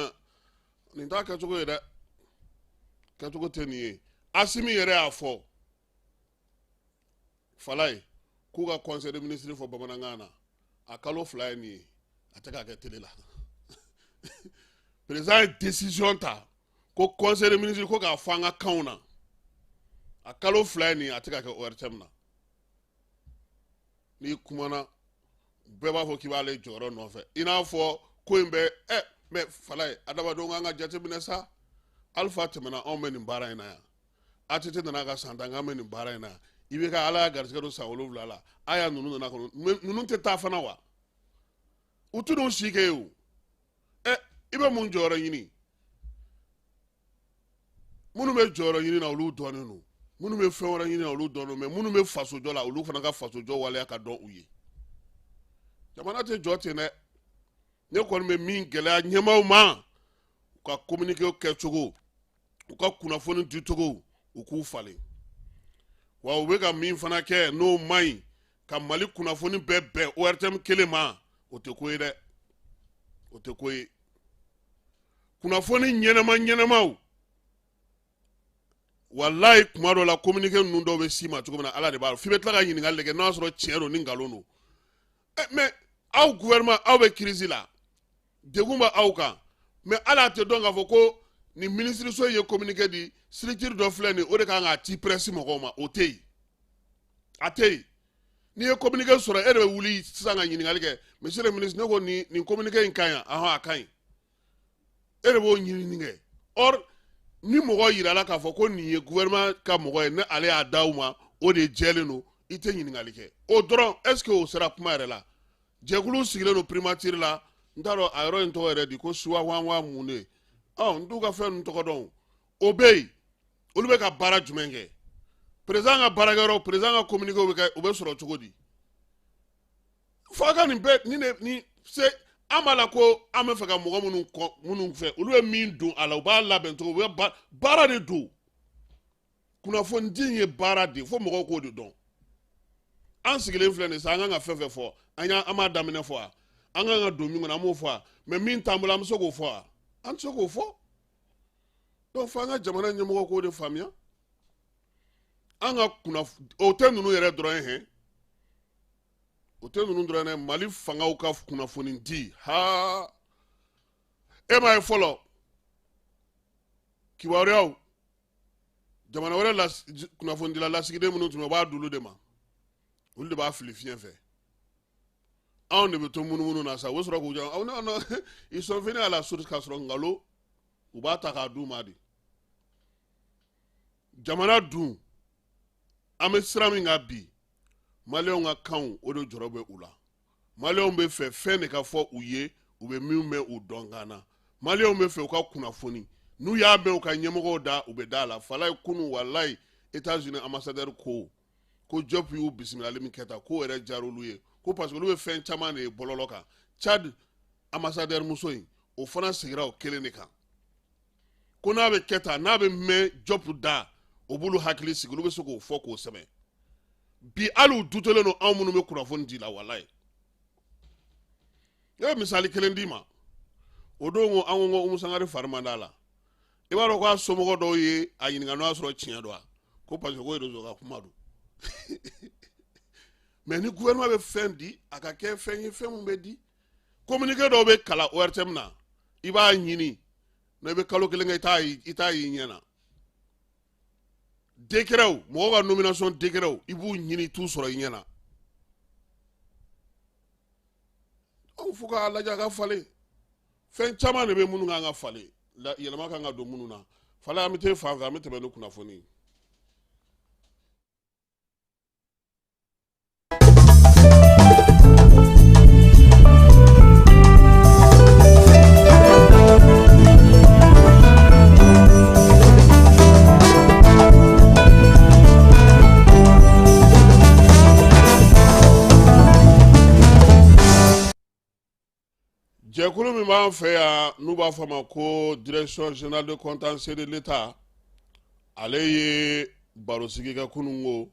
nin t'a kɛcogo ye dɛ, kɛcogo tɛ nin ye. Asimi yɛrɛ y'a fɔ Falaye k'u ka conseil des ministres fɔ bamanankan na, a kalo 2 ye nin ye, a tɛ k'a kɛ télé la. Président ye décision ta ko conseil des ministres ko k'a fɔ an ka kanw na, a kalo 2 ye nin ye, a tɛ k'a kɛ ORTM na. N'i kumana, bɛɛ b'a fɔ k'i b'ale jɔyɔrɔ nɔfɛ, i n'a fɔ ko in bɛ ɛ. Mais Falaye, adamadenw kan ka jateminɛ sa. Alpha tɛmɛna, anw bɛ nin baara in na yan. ATT nana ka san 10 k'an bɛ nin baara in na yan. I bɛ ka Ala y'a garijɛgɛ don san 7 la, a y'a ninnu nana kɔnɔ, ninnu tɛ taa fana wa? U tɛn'u si kɛ yen o. Ɛ, i bɛ mun jɔyɔrɔ ɲini? Minnu bɛ jɔyɔrɔ ɲini na, olu dɔnnen don. Minnu bɛ fɛn wɛrɛ ɲini na, olu dɔnnen don. Mais minnu bɛ fasojɔ la, olu fana ka fasojɔ waleya ka dɔn u ye. Jamana tɛ jɔ ten dɛ. Ne kɔni bɛ min gɛlɛya ɲɛmaaw ma, u ka communiqué kɛcogo, u ka kunnafoni dicogo, u k'u falen. Wa u bɛ ka min fana kɛ, n'o man ɲi, ka Mali kunnafoni bɛɛ bɛn ORTM kelen ma, o tɛ ko ye dɛ, o tɛ ko ye. Kunnafoni ɲɛnama ɲɛnamaw, walayi, kuma dɔ la communiqué ninnu dɔw bɛ s'i ma cogo min na, Ala de b'a dɔn. F'i bɛ tila ka ɲininkali de kɛ n'a sɔrɔ tiɲɛ don ni nkalon don. Mais aw gouvernement, aw bɛ crise la, degun bɛ aw kan, mais hali a tɛ dɔn k'a fɔ ko nin minisiriso in ye communiqué di, structure dɔ filɛ nin, o de kan k'a ci presse mɔgɔw ma, o tɛ yen, a tɛ yen. N'i ye communiqué sɔrɔ, e de bɛ wuli sisan ka ɲininkali kɛ: monsieur le ministre, ne ko nin communiqué in ka ɲi, ahɔn, a ka ɲi. E de b'o ɲinini kɛ. Or ni mɔgɔ yirala k'a fɔ ko nin ye gouvernement ka mɔgɔ ye, ni ale y'a d'aw ma, o de jɛlen don, i tɛ ɲininkali kɛ o dɔrɔn. Est ce que o sera kuma yɛrɛ la? Jɛkulu sigilen don primature la, n t'a dɔn a yɔrɔ in tɔgɔ yɛrɛ di, ko suwa wa mun de, ɔ n t'u ka fɛn ninnu tɔgɔ dɔn. O bɛ yen, olu bɛ ka baara jumɛn kɛ? Président ka baarakɛyɔrɔ, président ka communiqué bɛ kɛ, o bɛ sɔrɔ cogo di? Fo a ka nin bɛɛ ni de ni se an b'a la ko an bɛ fɛ ka mɔgɔ minnu kɔ minnu fɛ, olu bɛ min don a la, u b'a labɛn cogo, u bɛ baara de don. Kunnafoni di ye baara de ye, fo mɔgɔw k'o de dɔn. An sigilen filɛ nin sa, an kan ka fɛn fɛn fɔ, an y'a an b'a daminɛ fɔ wa, an kan ka don min kɔnɔ, an b'o fɔ wa? Mais min t'an bolo, an bɛ se k'o fɔ wa? An tɛ se k'o fɔ. Donc fo an ka jamana ɲɛmɔgɔ k'o de faamuya. An ka kunnafoni, o tɛ ninnu yɛrɛ dɔrɔn ye hɛn, o tɛ ninnu dɔrɔn ye dɛ. Mali fangaw ka kunnafoni di ha, e m'a ye fɔlɔ kibaruyaw, jamana wɛrɛ la, kunnafonidila lasigiden minnu tun bɛ, u b'a d'olu de ma, olu de b'a fili fiɲɛ fɛ. Anw de bɛ to munumunu na sa, u bɛ sɔrɔ k'u jɔ, non non, ils sont venus à la source, k'a sɔrɔ nkalon, u b'a ta k'a d'u ma de. Jamana dun, an bɛ sira min kan bi, maliyɛnw ka kanw, o de jɔrɔ bɛ u la. Maliyɛnw bɛ fɛ fɛn de ka fɔ u ye, u bɛ min mɛn u dɔnkan na. Maliyɛnw bɛ fɛ u ka kunnafoni, n'u y'a mɛn u ka ɲɛmɔgɔw da, u bɛ da a la. Falaye, kunu walayi, États-Unis ambassadeur ko Diop y'u bisimilali min kɛ tan, k'o yɛrɛ diyara olu ye, ko parce que olu bɛ fɛn caman de ye bɔlɔlɔ kan. Tchad ambassadeur muso in, o fana sigira o kelen de kan, ko n'a bɛ kɛ tan, n'a bɛ mɛn Diop da, o b'olu hakili sigi, olu bɛ se k'o fɔ k'o sɛbɛn. Bi hali u dutelen don anw minnu bɛ kunnafoni di la, walayi. Ne bɛ misali kelen d'i ma. O don ko an ko ko Umu Sangare fari man d'a la. I b'a dɔn ko a somɔgɔ dɔw ye a ɲininka n'o y'a sɔrɔ tiɲɛ don wa, ko parce que ko réseau ka kuma don. Mais ni gouvernement bɛ fɛn di, a ka kɛ fɛn ye fɛn mun bɛ di. Communiqué dɔw bɛ kalan ORTM na, i b'a ɲini, n'o i bɛ kalo kelen kɛ i t'a y'i ɲɛ na. Décret, mɔgɔw ka nomination décret, i b'u ɲini, i t'u sɔrɔ i ɲɛ na. Anw fo k'a lajɛ a ka falen. Fɛn caman de bɛ minnu kan ka falen, yɛlɛma kan ka don minnu na. Falen, an bɛ taa fan fɛ, an bɛ tɛmɛ ni kunnafoni ye. Jɛkulu min b'an fɛ yan n'u b'a fɔ a ma ko direction générale de contentieux de l'État, ale ye barosigi kɛ kununko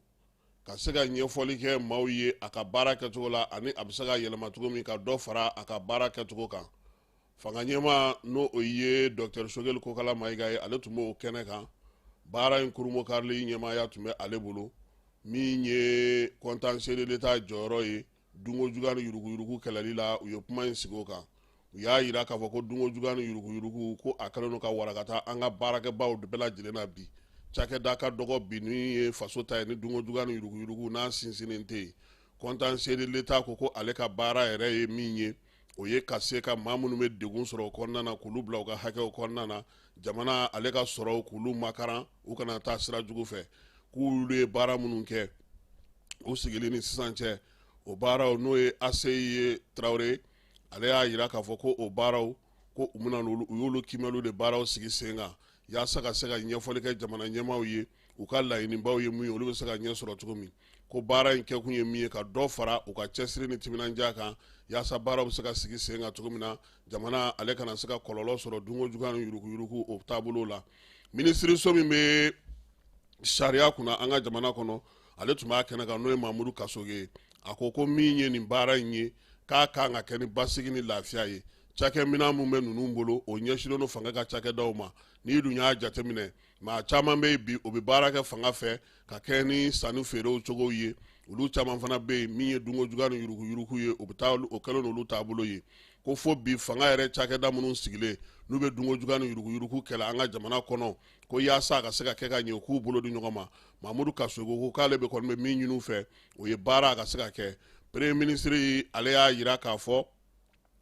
ka se ka ɲɛfɔli kɛ maaw ye a ka baara kɛcogo la ani a bɛ se ka yɛlɛma cogo min ka dɔ fara a ka baara kɛcogo kan. Fanga ɲɛmaa n'o o ye docteur Sogɛli Kokala Mayiga ye, ale tun b'o kɛnɛ kan. Baara in kurunbonkarili ɲɛmaaya tun bɛ ale bolo. Min ye contentieux de l'État jɔyɔrɔ ye dunko juguya ni yuruguyurugu kɛlɛli la, u ye kuma in sigi o kan. U y'a yira k'a fɔ ko dunko juguya ni yuruguyurugu ko a kɛlen don ka warakata an ka baarakɛbaw bɛɛ lajɛlen na bi. Cakɛda ka dɔgɔ bi ni ye faso ta ye ni dunko juguya ni yuruguyurugu n'a sinsinnen tɛ yen. Contentieux de l'État ko ko ale ka baara yɛrɛ ye min ye, o ye ka se ka maa minnu bɛ degun sɔrɔ o kɔnɔna na k'olu bila u ka hakɛw kɔnɔna na, jamana ale ka sɔrɔw k'olu makaran u kana taa sira jugu fɛ. K'olu ye baara minnu kɛ u sigili ni sisan cɛ, o baaraw n'o ye ACI ye Tarawele, ale y'a yira k'a fɔ ko o baaraw ko u bɛna n'olu, u y'olu kiimɛliw de baaraw sigi sen kan yaasa ka se ka ɲɛfɔli kɛ jamana ɲɛmaaw ye u ka laɲinibaw ye mun ye, olu bɛ se ka ɲɛ sɔrɔ cogo min. Ko baara in kɛkun ye min ye, ka dɔ fara u ka cɛsiri ni timinandiya kan yaasa baaraw bɛ se ka sigi sen kan cogo min na, jamana ale kana se ka kɔlɔlɔ sɔrɔ dunko juguya ni yuruguyurugu o taabolo la. Minisiriso min bɛ sariya kunna an ka jamana kɔnɔ, ale tun b'a kɛnɛ kan, n'o ye Mamudu Kasoge ye. A ko ko min ye nin baara in ye, k'a kan ka kɛ ni basigi ni lafiya ye. Cakɛminɛn min bɛ ninnu bolo, o ɲɛsinnen don fanga ka cakɛdaw ma. N'i dun y'a jateminɛ, maa caman bɛ yen bi, o bɛ baara kɛ fanga fɛ ka kɛ ni sanni feerew cogow ye. Olu caman fana bɛ yen min ye dunko juguya ni yuruguyurugu ye, o bɛ taa o kɛlen n'olu taabolo ye. Ko fo bi fanga yɛrɛ cakɛda minnu sigilen n'u bɛ dunko juguya ni yuruguyurugu kɛlɛ an ka jamana kɔnɔ, ko yaasa a ka se ka kɛ ka ɲɛ, u k'u bolo di ɲɔgɔn ma. Mamudu Kasoge ko k'ale bɛ kɔni bɛ min ɲini u fɛ, o ye baara a ka se ka kɛ. Premier ministre ale y'a yira k'a fɔ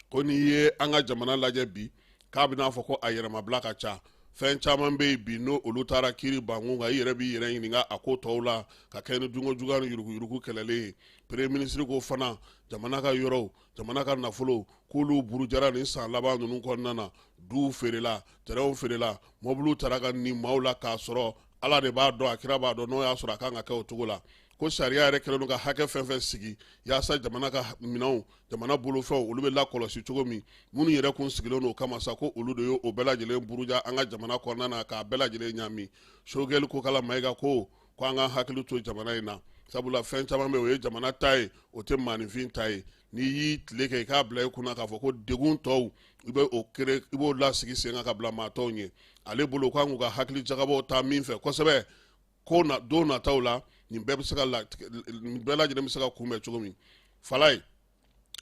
ko n'i ye an ka jamana lajɛ bi, k'a bɛna fɔ ko a yɛrɛmabila ka ca. Fɛn caman bɛ yen bi n'o olu taara kiiri bankun kan, i yɛrɛ b'i yɛrɛ ɲininka a ko tɔw la ka kɛ ni dunko juguya ni yuruguyurugu kɛlɛlen ye. Premier ministre ko fana jamana ka yɔrɔw, jamana ka nafolo, k'olu burujara nin san laban ninnu kɔnɔna na. Duw feerela, terɛnw feerela, mɔbiliw tara ka nin maaw la k'a sɔrɔ Ala de b'a dɔn, a kira b'a dɔn n'o y'a sɔrɔ a kan ka kɛ o cogo la. Ko sariya yɛrɛ kɛlen don ka hakɛ fɛn fɛn sigi yaasa jamana ka minɛnw, jamana bolofɛnw, olu bɛ lakɔlɔsi cogo min, minnu yɛrɛ kun sigilen don o kama sa, ko olu de ye o bɛɛ lajɛlen buruja an ka jamana kɔnɔna na k'a bɛɛ lajɛlen ɲaami. Sogɛli Kokala Mayiga ko ko an ka hakili to jamana in na, sabula fɛn caman bɛ o ye jamana ta ye, o tɛ maaninfin ta ye. N'i y'i tile kɛ, i k'a bila i kunna k'a fɔ ko degun tɔw i bɛ o kere, i b'o lasigi sen kan ka bila maa tɔw ɲɛ. Ale bolo k'an k'u ka hakili jagabɔw ta min fɛ kosɛbɛ, ko na don nataw la nin bɛɛ bɛ se ka la, nin bɛɛ lajɛlen bɛ se ka kunbɛn cogo min. Falaye,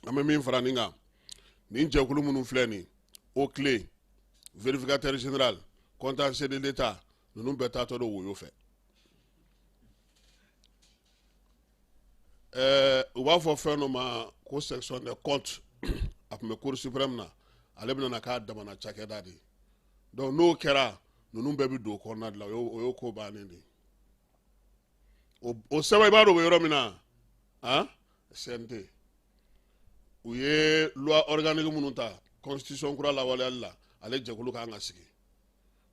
an bɛ min fara nin kan, nin jɛkulu minnu filɛ nin, OCLEI, vérificateur général, contentieux de l'État, ninnu bɛɛ taatɔ don woyo fɛ. U b'a fɔ fɛn dɔ ma ko section des comptes, a tun bɛ cour suprême na, ale bɛna na k'a damana cakɛda de ye. Donc n'o kɛra, ninnu bɛɛ bɛ don o kɔnɔna de la, o y'o ko bannen de ye. O sɛbɛn, i b'a dɔn o bɛ yɔrɔ min na, han, CNT, u ye loi organique minnu ta constitution kura lawaleyali la, ale jɛkulu kan ka sigi.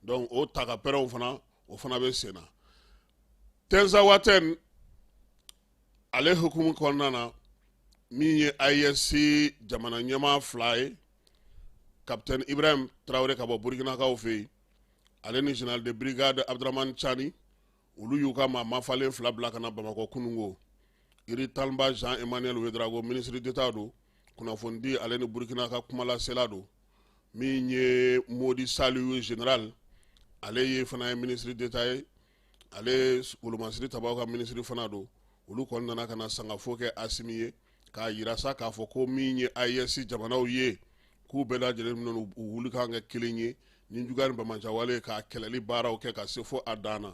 Donc o ta ka pɛrɛnw fana, o fana bɛ sen na. Tɛnzawatɛn ale hukumu kɔnɔna na, min ye AES jamana ɲɛmaa fila ye, capitaine Ibrahim Traoré ka bɔ Burkinakaw fɛ yen, ale ni général de brigade Abdramane Tiani, olu y'u ka maa mafalen fila bila ka na Bamakɔ kununko. Iritanba Jean Emmanuel Ouédraogo, ministre d'État don, Kunnafonidi ale ni Burukina ka kumalasela don. Min ye Modi Saliyu général, ale ye fana ye ministre d'État ye, ale wolomasiri tabaw ka minisiri fana don. Olu kɔni nana ka na sangafo kɛ Asimi ye, k'a yira sa k'a fɔ ko min ye AES jamanaw ye, k'u bɛɛ lajɛlen minɛ u wuli kan kɛ kelen ye ni juguya ni banbaanciwale k'a kɛlɛli baaraw kɛ ka se fo a dan na.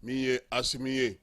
Min ye Asimi ye,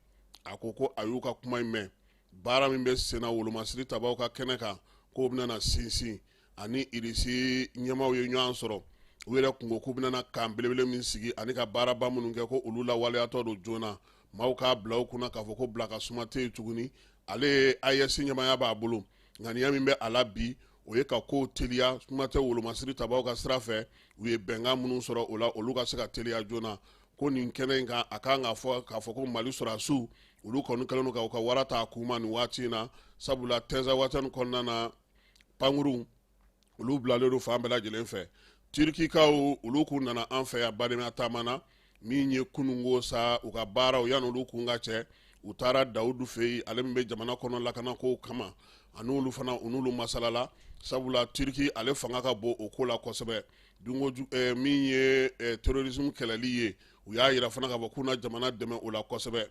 a ko ko a y'u ka kuma in mɛn. Baara min bɛ senna wolomasiri tabaw ka kɛnɛ kan, k'o bɛna na sinsin. Ani Irisi ɲɛmaaw ye ɲɔgɔn sɔrɔ, u yɛrɛ kun ko k'u bɛna kan belebele min sigi ani ka baaraba minnu kɛ, ko olu lawaleyatɔ don joona. Maaw k'a bila u kunna k'a fɔ ko bila ka suma tɛ yen tuguni. Ale ye AES ɲɛmaaya b'a bolo, ŋaniya min bɛ a la bi, o ye ka kow teliya. Kuma tɛ wolomasiri tabaw ka sira fɛ, u ye bɛnkan minnu sɔrɔ o la, olu ka se ka teliya joona. Ko nin kɛnɛ in kan, a kan k'a fɔ k'a fɔ ko Mali sɔrɔdasiw, olu kɔni kɛlen don ka u ka wara ta a kun ma nin waati in na, sabula Tɛnzawatɛni kɔnɔna na, pankurun olu bilalen don fan bɛɛ lajɛlen fɛ. Turikikaw, olu kun nana an fɛ yan badenya taama na. Min ye kununko sa, u ka baaraw yanni olu kun ka cɛ, u taara Dawudu fɛ yen, ale min bɛ jamana kɔnɔ lakanako kama, ani olu fana, u n'olu masalala, sabula Turiki ale fanga ka bon o ko la kosɛbɛ. Dunko min ye terrorisme kɛlɛli ye, u y'a yira fana k'a fɔ k'u na jamana dɛmɛ o la kosɛbɛ.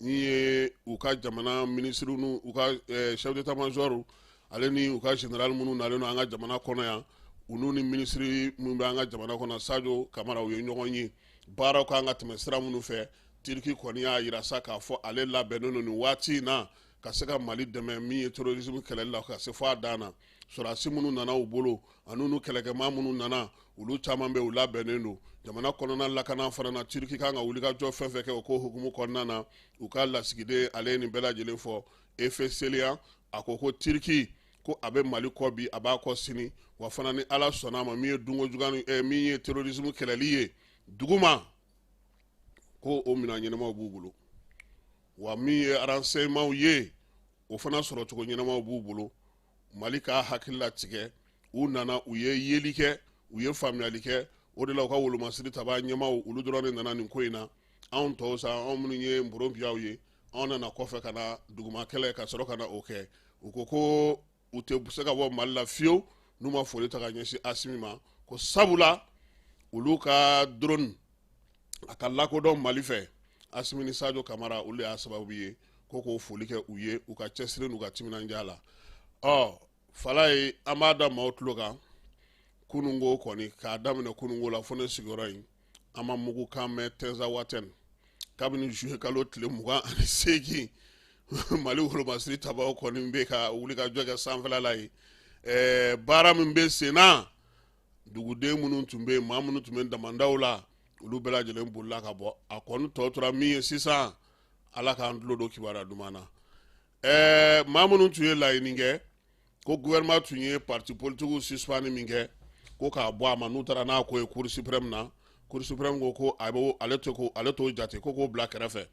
Ni ye u ka jamana minisiriw n'u u ka chef d'état major ale ni u ka général minnu nalen don an ka jamana kɔnɔ yan, u n'u ni minisiri minnu bɛ an ka jamana kɔnɔ, Sadio Kamara, u ye ɲɔgɔn ye. Baaraw kan ka tɛmɛ sira minnu fɛ, Turiki kɔni y'a yira sa k'a fɔ ale labɛnnen don nin waati in na ka se ka Mali dɛmɛ min ye terrorisme kɛlɛli la ka se fo a dan na. Sɔrɔdasi minnu nana u bolo ani n'u kɛlɛkɛmaa minnu nana, olu caman bɛ, u labɛnnen don. Jamana kɔnɔna lakana fana na, Turiki kan ka wulikajɔ fɛn fɛn kɛ o ko hukumu kɔnɔna na, u ka lasigiden ale ye nin bɛɛ lajɛlen fɔ. Efe Seliyan, a ko ko Turiki ko a bɛ Mali kɔ bi, a b'a kɔ sini, wa fana ni Ala sɔnna a ma, min ye dunko jugu, min ye terrorisme kɛlɛli ye duguma, ko o minɛn ɲɛnamaw b'u bolo, wa min ye renseignement ye, o fana sɔrɔcogo ɲɛnamaw b'u bolo. Mali k'a hakili latigɛ. U nana, u ye yeli kɛ, u ye faamuyali kɛ. O de la u ka wolomasiri tabaa ɲɛmaaw, olu dɔrɔn de nana nin ko in na. Anw tɔw sa, anw minnu ye nporonpiyaw ye, anw nana kɔfɛ ka na duguma kɛlɛ ka sɔrɔ ka na o kɛ. U ko ko u tɛ se ka bɔ Mali la fiyewu n'u ma foli ta ka ɲɛsin Asimi ma, ko sabula olu ka drone a ka lakodɔn Mali fɛ, Asimi ni Sadio Kamara, olu de y'a sababu ye. Ko k'o foli kɛ u ye u ka cɛsiri n'u ka timinandiya la. Ɔ Falaye, an b'a da maaw tulo kan, kununko kɔni, k'a daminɛ kununko la fo ne sigiyɔrɔ in, an ma mugukan mɛn Tɛnzawatɛn kabini juillet kalo tile 28. Mali wolomasiri tabaw kɔni bɛ ka wuli ka jɔ kɛ sanfɛla la yen. Baara min bɛ sen na, duguden minnu tun bɛ yen, maa minnu tun bɛ damandaw la, olu bɛɛ lajɛlen bolila ka bɔ. A kɔni tɔ tora min ye sisan, Ala k'an tulo don kibaruya duman na. Maa minnu tun ye laɲini kɛ ko gouvernement tun ye parti politigiw suspendre min kɛ, ko k'a bɔ a ma, n'u taara n'a ko ye Cour suprême na, Cour suprême ko ko a b'o ale tɛ ko ale t'o jate, ko k'o bila kɛrɛfɛ.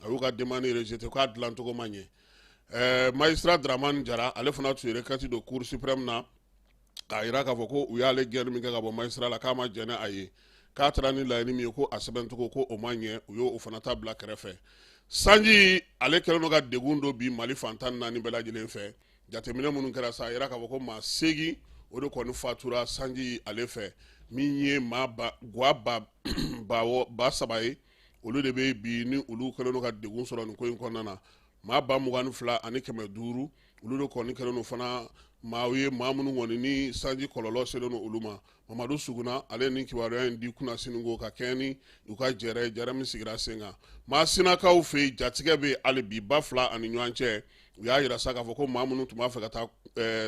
A y'u ka demande rejeté, k'a dilancogo ma ɲɛ. Magistrat Dramane Jara, ale fana tun ye requête don Cour suprême na k'a jira k'a fɔ ko u y'ale gɛnni min kɛ ka bɔ magistrat la, k'a ma jɛn n'a ye, k'a taara ni laɲini min ye, ko a sɛbɛncogo ko o ma ɲɛ. U y'o fana ta bila kɛrɛfɛ. Sanji ale kɛlen don ka degun don bi Mali fan 14 bɛɛ lajɛlen fɛ. Jateminɛ minnu kɛra sa, a yira k'a fɔ ko maa 8 o de kɔni fatura sanji ale fɛ. Min ye maa ba gwa ba ba ba saba ye, olu de bɛ bi ni olu kɛlen don ka degun sɔrɔ nin ko in kɔnɔna na. Maa 22,500, olu de kɔni kɛlen don fana maaw ye, maa minnu kɔni ni sanji kɔlɔlɔ selen don olu ma. Mamadu Suguna, ale ni kibaruya in di kunasini ko ka kɛɲɛ ni u ka jɛrɛ ye, jɛrɛ min sigira sen kan Masinakaw fɛ yen. Jatigɛ bɛ hali bi ba fila ani ɲɔgɔn cɛ. U y'a yira sa k'a fɔ ko maa minnu tun b'a fɛ ka taa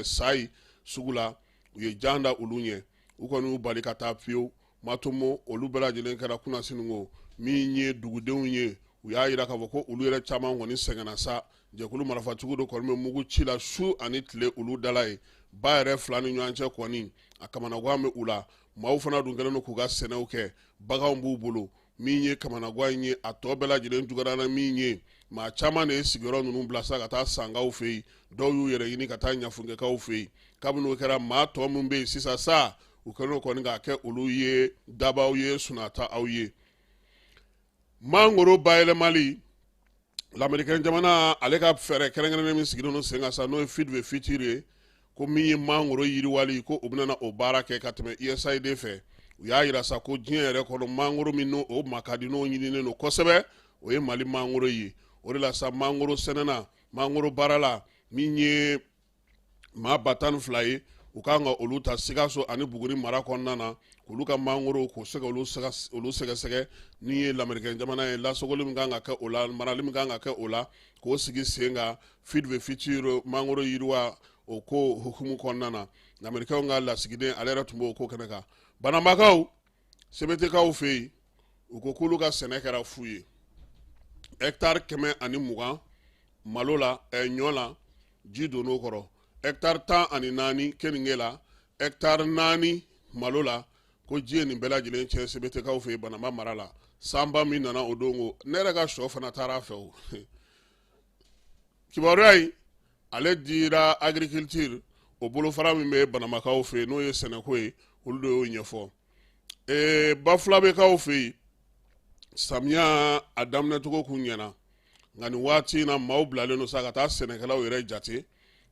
Sayi sugu la, u ye jan da olu ɲɛ, u kɔni y'u bali ka taa fiyewu. Matomo, olu bɛɛ lajɛlen kɛra kunasini ko. Min ye dugudenw ye, u y'a yira k'a fɔ ko olu yɛrɛ caman kɔni sɛgɛnna sa. Jɛkulu marifatigiw de kɔni bɛ mugu ci la su ani tile olu dala ye. Ba yɛrɛ fila ni ɲɔgɔn cɛ kɔni, a kamanagan bɛ u la. Maaw fana dun kɛlen don k'u ka sɛnɛw kɛ, baganw b'u bolo. Min ye kamanagan in ye, a tɔ bɛɛ lajɛlen juguyara na min ye, maa caman de ye sigiyɔrɔ ninnu bila sa ka taa Sankaw fɛ yen, dɔw y'u yɛrɛ ɲini ka taa Ɲafunkɛkaw fɛ yen. Kabini o kɛra, maa tɔ min bɛ yen sisan sa, u kɛlen kɔni k'a kɛ olu ye dabaw ye, sunata aw ye. Mangoro bayɛlɛmali, Lamerikɛn jamana ale ka fɛɛrɛ kɛrɛnkɛrɛnnen min sigilen don sen kan sa, n'o ye Feed the Future ye. Ko min ye mangoro yiriwali, ko u bɛna o baara kɛ ka tɛmɛ USAID fɛ. U y'a yira sa ko diɲɛ yɛrɛ kɔnɔ, mangoro min n'o o ma ka di, n'o ɲininen don kosɛbɛ, o ye Mali mangoro ye. O de la sa, mangoro sɛnɛna, mangoro baarala min ye maa 12,000 ye, u kan ka olu ta Sikaso ani Buguni mara kɔnɔna na, k'olu ka mangoro k'o se ka olu sɛgɛsɛgɛ. Ni ye lamerikɛn jamana ye, lasogoli min kan ka kɛ o la, marali min kan ka kɛ o la, k'o sigi sen kan Feed the Future mangoro yiriwa o ko hukumu kɔnɔna na. Lamerikɛnw ka lasigiden, ale yɛrɛ tun b'o ko kɛnɛ kan. Banambakaw, Sebetekaw fɛ yen, u ko k'olu ka sɛnɛ kɛra fu ye. Hectare 120 malo la, ɲɔ la, ji donn'o kɔrɔ. Hectare 14 keninge la, hectare 4 malo la, ko ji ye nin bɛɛ lajɛlen tiɲɛ Sebetekaw fɛ yen, Banamba mara la. Sanba min nana o don, ko ne yɛrɛ ka sɔ fana taara a fɛ. O kibaruya in, ale dira agriculture o bolofara min bɛ Banambakaw fɛ yen, n'o ye sɛnɛko ye, olu de y'o ɲɛfɔ. Bafulabekaw fɛ yen, samiya a daminɛcogo kun ɲɛna, nka nin waati in na, maaw bilalen don sa ka taa sɛnɛkɛlaw yɛrɛ jate.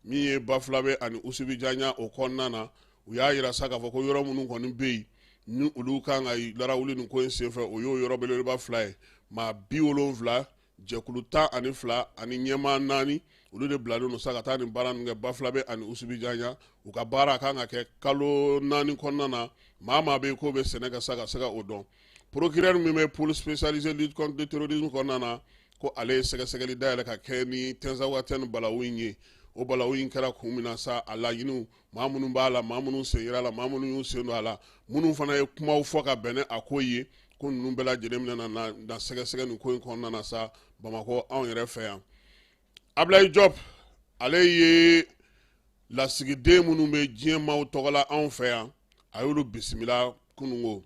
Min ye Bafulabe ani Usubijanya o kɔnɔna na, u y'a yira sa k'a fɔ ko yɔrɔ minnu kɔni bɛ yen ni olu kan ka larawuli nin ko in senfɛ, o y'o yɔrɔ belebeleba fila ye. Maa 70, jɛkulu 12 ani ɲɛmaa naani, olu de bilalen don sa ka taa nin baara ninnu kɛ Bafulabe ani Usubijanya. U ka baara kan ka kɛ kalo 4 kɔnɔna na. Maa maa bɛ yen k'o bɛ sɛnɛ kɛ sa, ka se ka o dɔn. Procureur min bɛ pôle spécialisé lutte contre le terrorisme kɔnɔna na, ko ale ye sɛgɛsɛgɛli dayɛlɛ ka kɛ ni Tɛnzawatɛni balawu in ye. O balawu in kɛra kun min na sa, a laɲiniw, maa minnu b'a la, maa minnu sen yera la, maa minnu y'u sen don a la, minnu fana ye kumaw fɔ ka bɛn ni a ko ye, ko ninnu bɛɛ lajɛlen bɛna na sɛgɛsɛgɛ nin ko in kɔnɔna na sa, Bamakɔ anw yɛrɛ fɛ yan. Ablaye Diop, ale ye lasigiden minnu bɛ diɲɛ maaw tɔgɔ la anw fɛ yan, a y'olu bisimila kununko.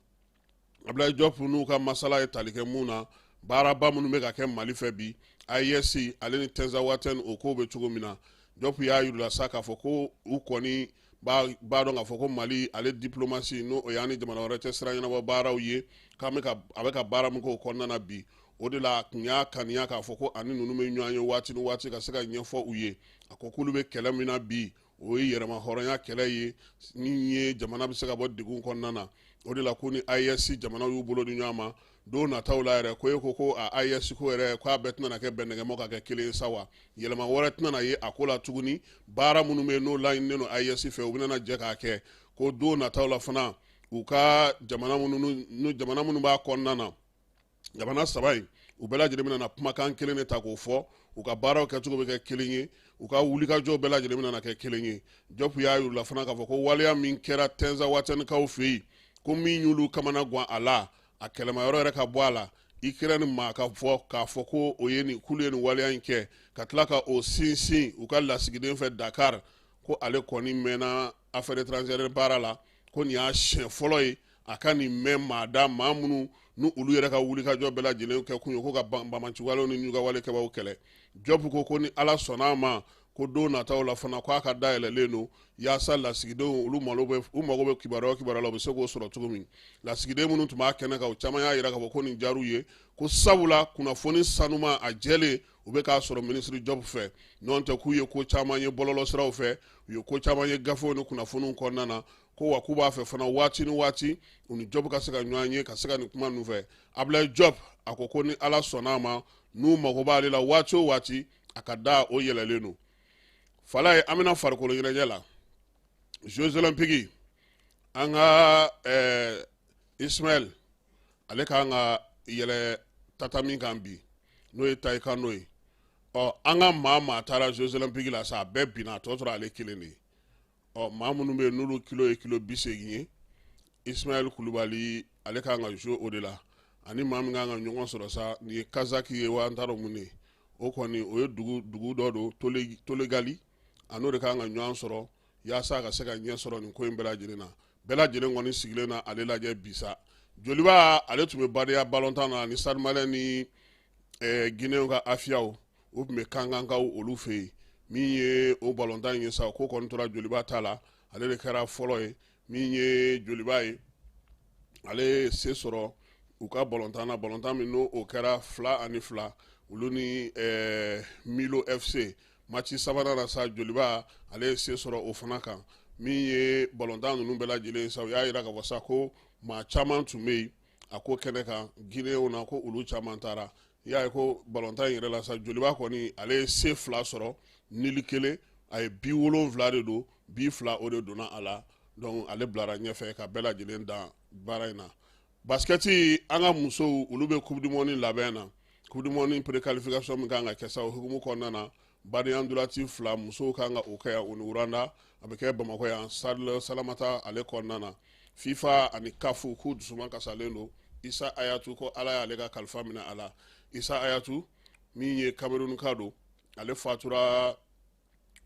Ablaye Diop n'u ka masala ye tali kɛ mun na? Baaraba minnu bɛ ka kɛ Mali fɛ bi, AES ale ni Tɛnzawatɛni, o kow bɛ cogo min na. Diop y'a yir'u la sa k'a fɔ ko u kɔni b'a dɔn k'a fɔ ko Mali ale diplomatie, n'o o y'an ni jamana wɛrɛ cɛ sira ɲɛnabɔ baaraw ye, k'an bɛ ka a bɛ ka baara min k'o kɔnɔna na bi. O de la a tun y'a kaniya k'a fɔ ko ani ninnu bɛ ɲɔgɔn ye waati ni waati ka se ka ɲɛfɔ u ye. A ko k'olu bɛ kɛlɛ min na bi, o ye yɛrɛma hɔrɔnya kɛlɛ ye min ye jamana bɛ se ka bɔ degun kɔnɔna na. O de la ko ni AES jamanaw y'u bolo di ɲɔgɔn ma don nataw la yɛrɛ, ko e ko ko a AES ko yɛrɛ, k'a bɛɛ tɛna kɛ bɛnɛgɛmɔ ka kɛ kelen ye sa wa, yɛlɛma wɛrɛ tɛna ye a ko la tuguni. Baara minnu bɛ yen n'o laɲininen don AES fɛ, u bɛna jɛ k'a kɛ. Ko don nataw la fana, u ka jamana minnu, jamana minnu b'a kɔnɔna na, jamana saba in, u bɛɛ lajɛlen bɛna na kumakan kelen de ta k'o fɔ, u ka baaraw kɛcogo bɛ kɛ kelen ye, u ka wulikajɔw bɛɛ lajɛlen bɛna na kɛ kelen ye. Diop y'a yir'u la fana k'a fɔ ko waleya min kɛra Tɛnzawatɛnikaw fɛ yen, ko min y'olu kamana gan a la, a kɛlɛmayɔrɔ yɛrɛ ka bɔ a la, Ukraine maa ka fɔ k'a fɔ ko o ye nin, k'olu ye nin waleya in kɛ, ka tila ka o sinsin u ka lasigiden fɛ Dakar, ko ale kɔni mɛnna affaires étrangères baara la, ko nin y'a siɲɛ fɔlɔ ye a ka nin mɛn maa da, maa minnu ni olu yɛrɛ ka wulikajɔ bɛɛ lajɛlen kɛ kun ye ko ka banbaanciwalew ni ɲugawale kɛbaw kɛlɛ. Diop ko ko ni Ala sɔnna a ma, ko don nataw la fana, ko a ka dayɛlɛlen don yaasa lasigidenw olu malo bɛ, u mago bɛ kibaruya o kibaruya la, u bɛ se k'o sɔrɔ cogo min. Lasigiden minnu tun b'a kɛnɛ kan, o caman y'a yira k'a fɔ ko nin diyar'u ye, ko sabula kunnafoni sanuma a jɛlen, u bɛ k'a sɔrɔ minisiri Diop fɛ. N'o tɛ, k'u ye ko caman ye bɔlɔlɔsiraw fɛ, u ye ko caman ye gafew ni kunnafoniw kɔnɔna na, ko wa k'u b'a fɛ fana waati ni waati u ni Diop ka se ka ɲɔgɔn ye, ka se ka nin kuma ninnu fɛ. Ablaye Diop, a ko ko ni Ala sɔnna a ma, n'u mago b'ale la waati o waati, a ka da o yɛlɛlen don. Falaye, an bɛna farikolo ɲɛnajɛ la, Jeux olympiques. An ka Ismaël, ale kan ka yɛlɛ tatami kan bi, n'o ye taekwondo ye. Ɔ, an ka maa maa taara Jeux olympiques la sa, a bɛɛ binna, a tɔ tora ale kelen de ye. Ɔ, maa minnu bɛ yen n'olu kilo ye kilo 80 ye, Ismaël Kulubali, ale kan ka jouer o de la. Ani maa min kan ka ɲɔgɔn sɔrɔ sa, nin ye Kazaki ye wa, an t'a dɔn mun de ye o kɔni, o ye dugu dɔ don, Tolegali, a n'o de kan ka ɲɔgɔn sɔrɔ yaasa ka se ka ɲɛ sɔrɔ nin ko in bɛɛ lajɛlen na. Bɛɛ lajɛlen kɔni sigilen na ale lajɛ bi sa. Joliba, ale tun bɛ badenya balontan na ni Stade Malien ni Guinéen ka Afiyaw, u tun bɛ Kankankaw olu fɛ yen. Min ye o balontan in ye sa, ko kɔni tora Joliba ta la, ale de kɛra fɔlɔ ye. Min ye Joliba ye, ale ye se sɔrɔ u ka balontan na, balontan min n'o o kɛra 2-2, olu ni Milo FC. Match sabanan na sa, Joliba ale ye se sɔrɔ o fana kan. Min ye balontan ninnu bɛɛ lajɛlen sa, u y'a jira k'a fɔ sa ko maa caman tun bɛ yen a ko kɛnɛ kan Guinéenw na, ko olu caman taara. I y'a ye ko balontan in yɛrɛ la sa, Joliba kɔni ale ye se 2 sɔrɔ, nul 1, a ye bi 7 de don, bi 2 o de donna a la. Donc ale bilara ɲɛfɛ ka bɛɛ lajɛlen dan baara in na. Basikɛti, an ka musow, olu bɛ Coupe du monde labɛn na. Coupe du monde préqualification min kan ka kɛ sa, o hukumu kɔnɔna na, badenya ndolati 2 musow kan ka o kɛ yan, o ni Rwanda, a bɛ kɛ Bamakɔ yan, stade Salamata ale kɔnɔna na. FIFA ani CAF k'u dusuma kasalen don. Isa Ayatu ko Ala y'ale ka kalifa minɛ a la. Isa Ayatu min ye Cameroun ka don, ale fatura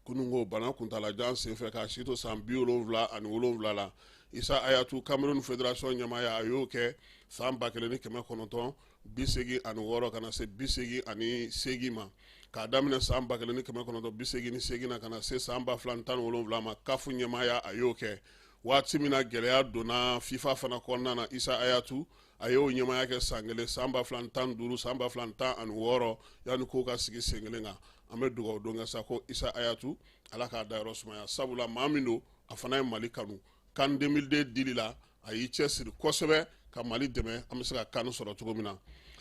kununko bana kuntalajan senfɛ k'a si to san 77 la. Isa Ayatu, Cameroun fédération ɲɛmaaya, a y'o kɛ san 1986 ka na se 88 ma. K'a daminɛ san 1988 na ka na se san 2017 ma, CAF ɲɛmaaya, a y'o kɛ. Waati min na gɛlɛya donna FIFA fana kɔnɔna na, Isa Ayatu a y'o ɲɛmaaya kɛ san 1, san 2015, san 2016, yanni k'o ka sigi sen kelen kan. An bɛ dugawu don kɛ sa ko Isa Ayatu, Ala k'a dayɔrɔ sumaya, sabula maa min don, a fana ye Mali kanu. CAN 2002 dili la, a y'i cɛsiri kosɛbɛ ka Mali dɛmɛ an bɛ se ka CAN sɔrɔ cogo min na.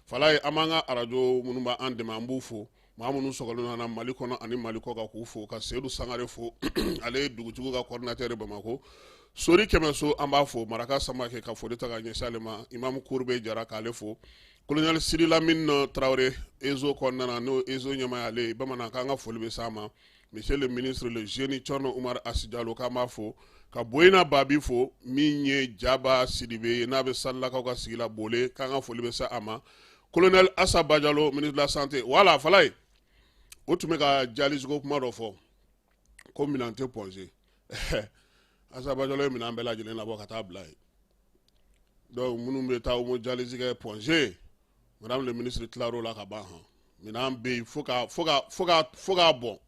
Falaye, an b'an ka arajo minnu b'an dɛmɛ, an b'u fo. Maa minnu sɔgɔlen nana Mali kɔnɔ ani Mali kɔ kan, k'u fo, ka Seyidu Sangare fo, ale ye dugutigiw ka coordinateur Bamakɔ. Sori Kɛmɛso, an b'a fo. Maraka Samakɛ, ka foli ta ka ɲɛsin ale ma. Imamu Kurube Jara, k'ale fo. Colonel Sidi Lamine Traoré, ESO kɔnɔna na, n'o ESO ɲɛmaa ale ye bamanan, k'an ka foli bɛ s'a ma. Monsieur le ministre, le jeune Thierno Oumar Assi Diallo, k'an b'a fo. Ka Boyina Babi fo, min ye Jaba Sidibe ye, n'a bɛ Salilakaw ka sigi la Bole, k'an ka foli bɛ se a ma. Colonel Assa Badialo, ministre de la santé. Voilà, Falaye, o tun bɛ ka dialyse ko kuma dɔ fɔ ko minɛn tɛ Point G. Assa Badialo ye minɛn bɛɛ lajɛlen labɔ ka taa bila yen. Donc minnu bɛ taa hémodialyse kɛ Point G, madame le ministre tilar'o la ka ban. Han, minɛn bɛ yen fo ka fo ka fo ka fo k'a bɔn.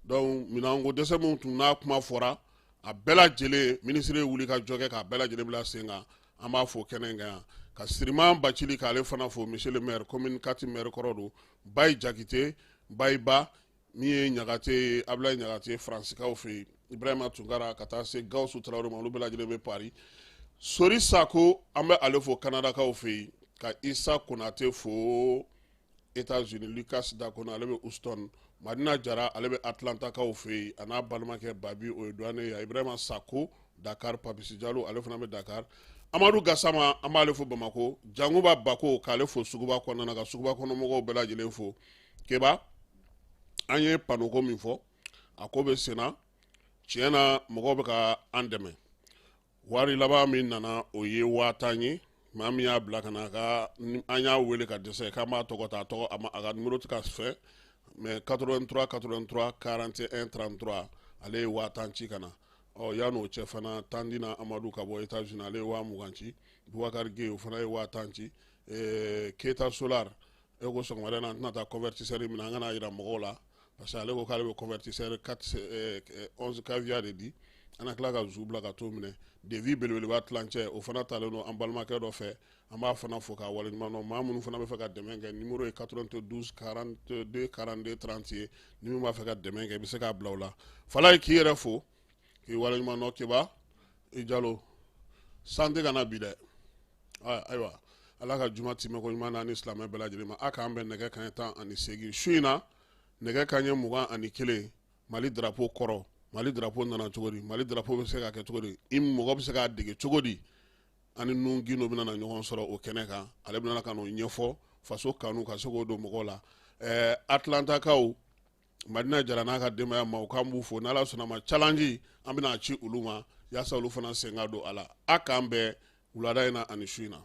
Donc minɛnko dɛsɛ min tun n'a kuma fɔra, a bɛɛ lajɛlen, ministre ye wuli ka jɔ kɛ k'a bɛɛ lajɛlen bila sen kan. An b'a fo kɛnɛ in kan yan. Ka Siriman Bacili, k'ale fana fo, monsieur le maire, commune 4 maire kɔrɔ don. Bayi Jakite, Bayiba, min ye Ɲagate ye, Abulayi Ɲagate, Faransikaw fɛ yen, Ibrahima Tunkara, ka taa se Gawusu Tarawele ma, olu bɛɛ lajɛlen bɛ Paris. Sori Sako, an bɛ ale fo Kanadakaw fɛ yen. Ka Isa Konate fo États-Unis. Lucas Dakono, ale bɛ Houston. Madina Jara, ale bɛ Atlantakaw fɛ yen, a n'a balimakɛ Babi, o ye douanier ye. Ibrahima Sako Dakar. Papisi Jalo, ale fana bɛ Dakar. Amadu Gasama, an b'ale fo Bamakɔ. Janguba Bako, k'ale fo suguba kɔnɔna na, ka suguba kɔnɔmɔgɔw bɛɛ lajɛlen fo. Keba, an ye panneau ko min fɔ, a ko bɛ senna. Tiɲɛ na, mɔgɔw bɛ ka an dɛmɛ. Wari laban min nana, o ye 50 000 ye. Maa min y'a bila ka na, ka an y'a wele ka dɛsɛ k'an b'a tɔgɔ ta, a tɔgɔ a ma, a ka numéro tɛ ka fɛ, mais 83 83 41 33, ale ye 50 000 ci ka na. Ɔ, yan'o cɛ fana, Tandina Amadu ka bɔ États-Unis, ale ye 20 000 ci. Boubacar Gueye, o fana ye 10 000 ci. Keta Solar, e ko sɔgɔmada in na an tɛna taa convertisseur minɛ, an kana yira mɔgɔw la, parce que ale ko k'ale bɛ convertisseur 4 11 kVA de di. An na tila ka zu bila ka t'o minɛ. Devis belebeleba tilancɛ, o fana talen don an balimakɛ dɔ fɛ, an b'a fana fo k'a waleɲuman dɔn. Maa minnu fana bɛ fɛ ka dɛmɛ kɛ, numéro ye 92 42 42 30 ye. Ni min b'a fɛ ka dɛmɛ kɛ, i bɛ se k'a bila o la. Falaye, k'i yɛrɛ fo k'i waleɲuman dɔn. Keba i Jalo, san tɛ ka na bi dɛ. Ayiwa, Ala ka juma timɛ ko ɲuman na ni silamɛ bɛɛ lajɛlen ma. A k'an bɛn nɛgɛ kanɲɛ 18 su in na, nɛgɛ kanɲɛ 21. Mali drapeau kɔrɔ, Mali drapeau nana cogo di, Mali drapeau bɛ se ka kɛ cogo di, i mɔgɔ bɛ se k'a dege cogo di, ani nun gindo bɛna na ɲɔgɔn sɔrɔ o kɛnɛ kan. Ale bɛna ka n'o ɲɛfɔ, faso kanu ka se k'o don mɔgɔw la. Atlantakaw, Madina Jara n'a ka denbaya ma, u k'an b'u fo. N'Ala sɔnna ma, challenge an bɛna ci olu ma yaasa olu fana sen ka don a la. A k'an bɛn wulada in na ani su in na.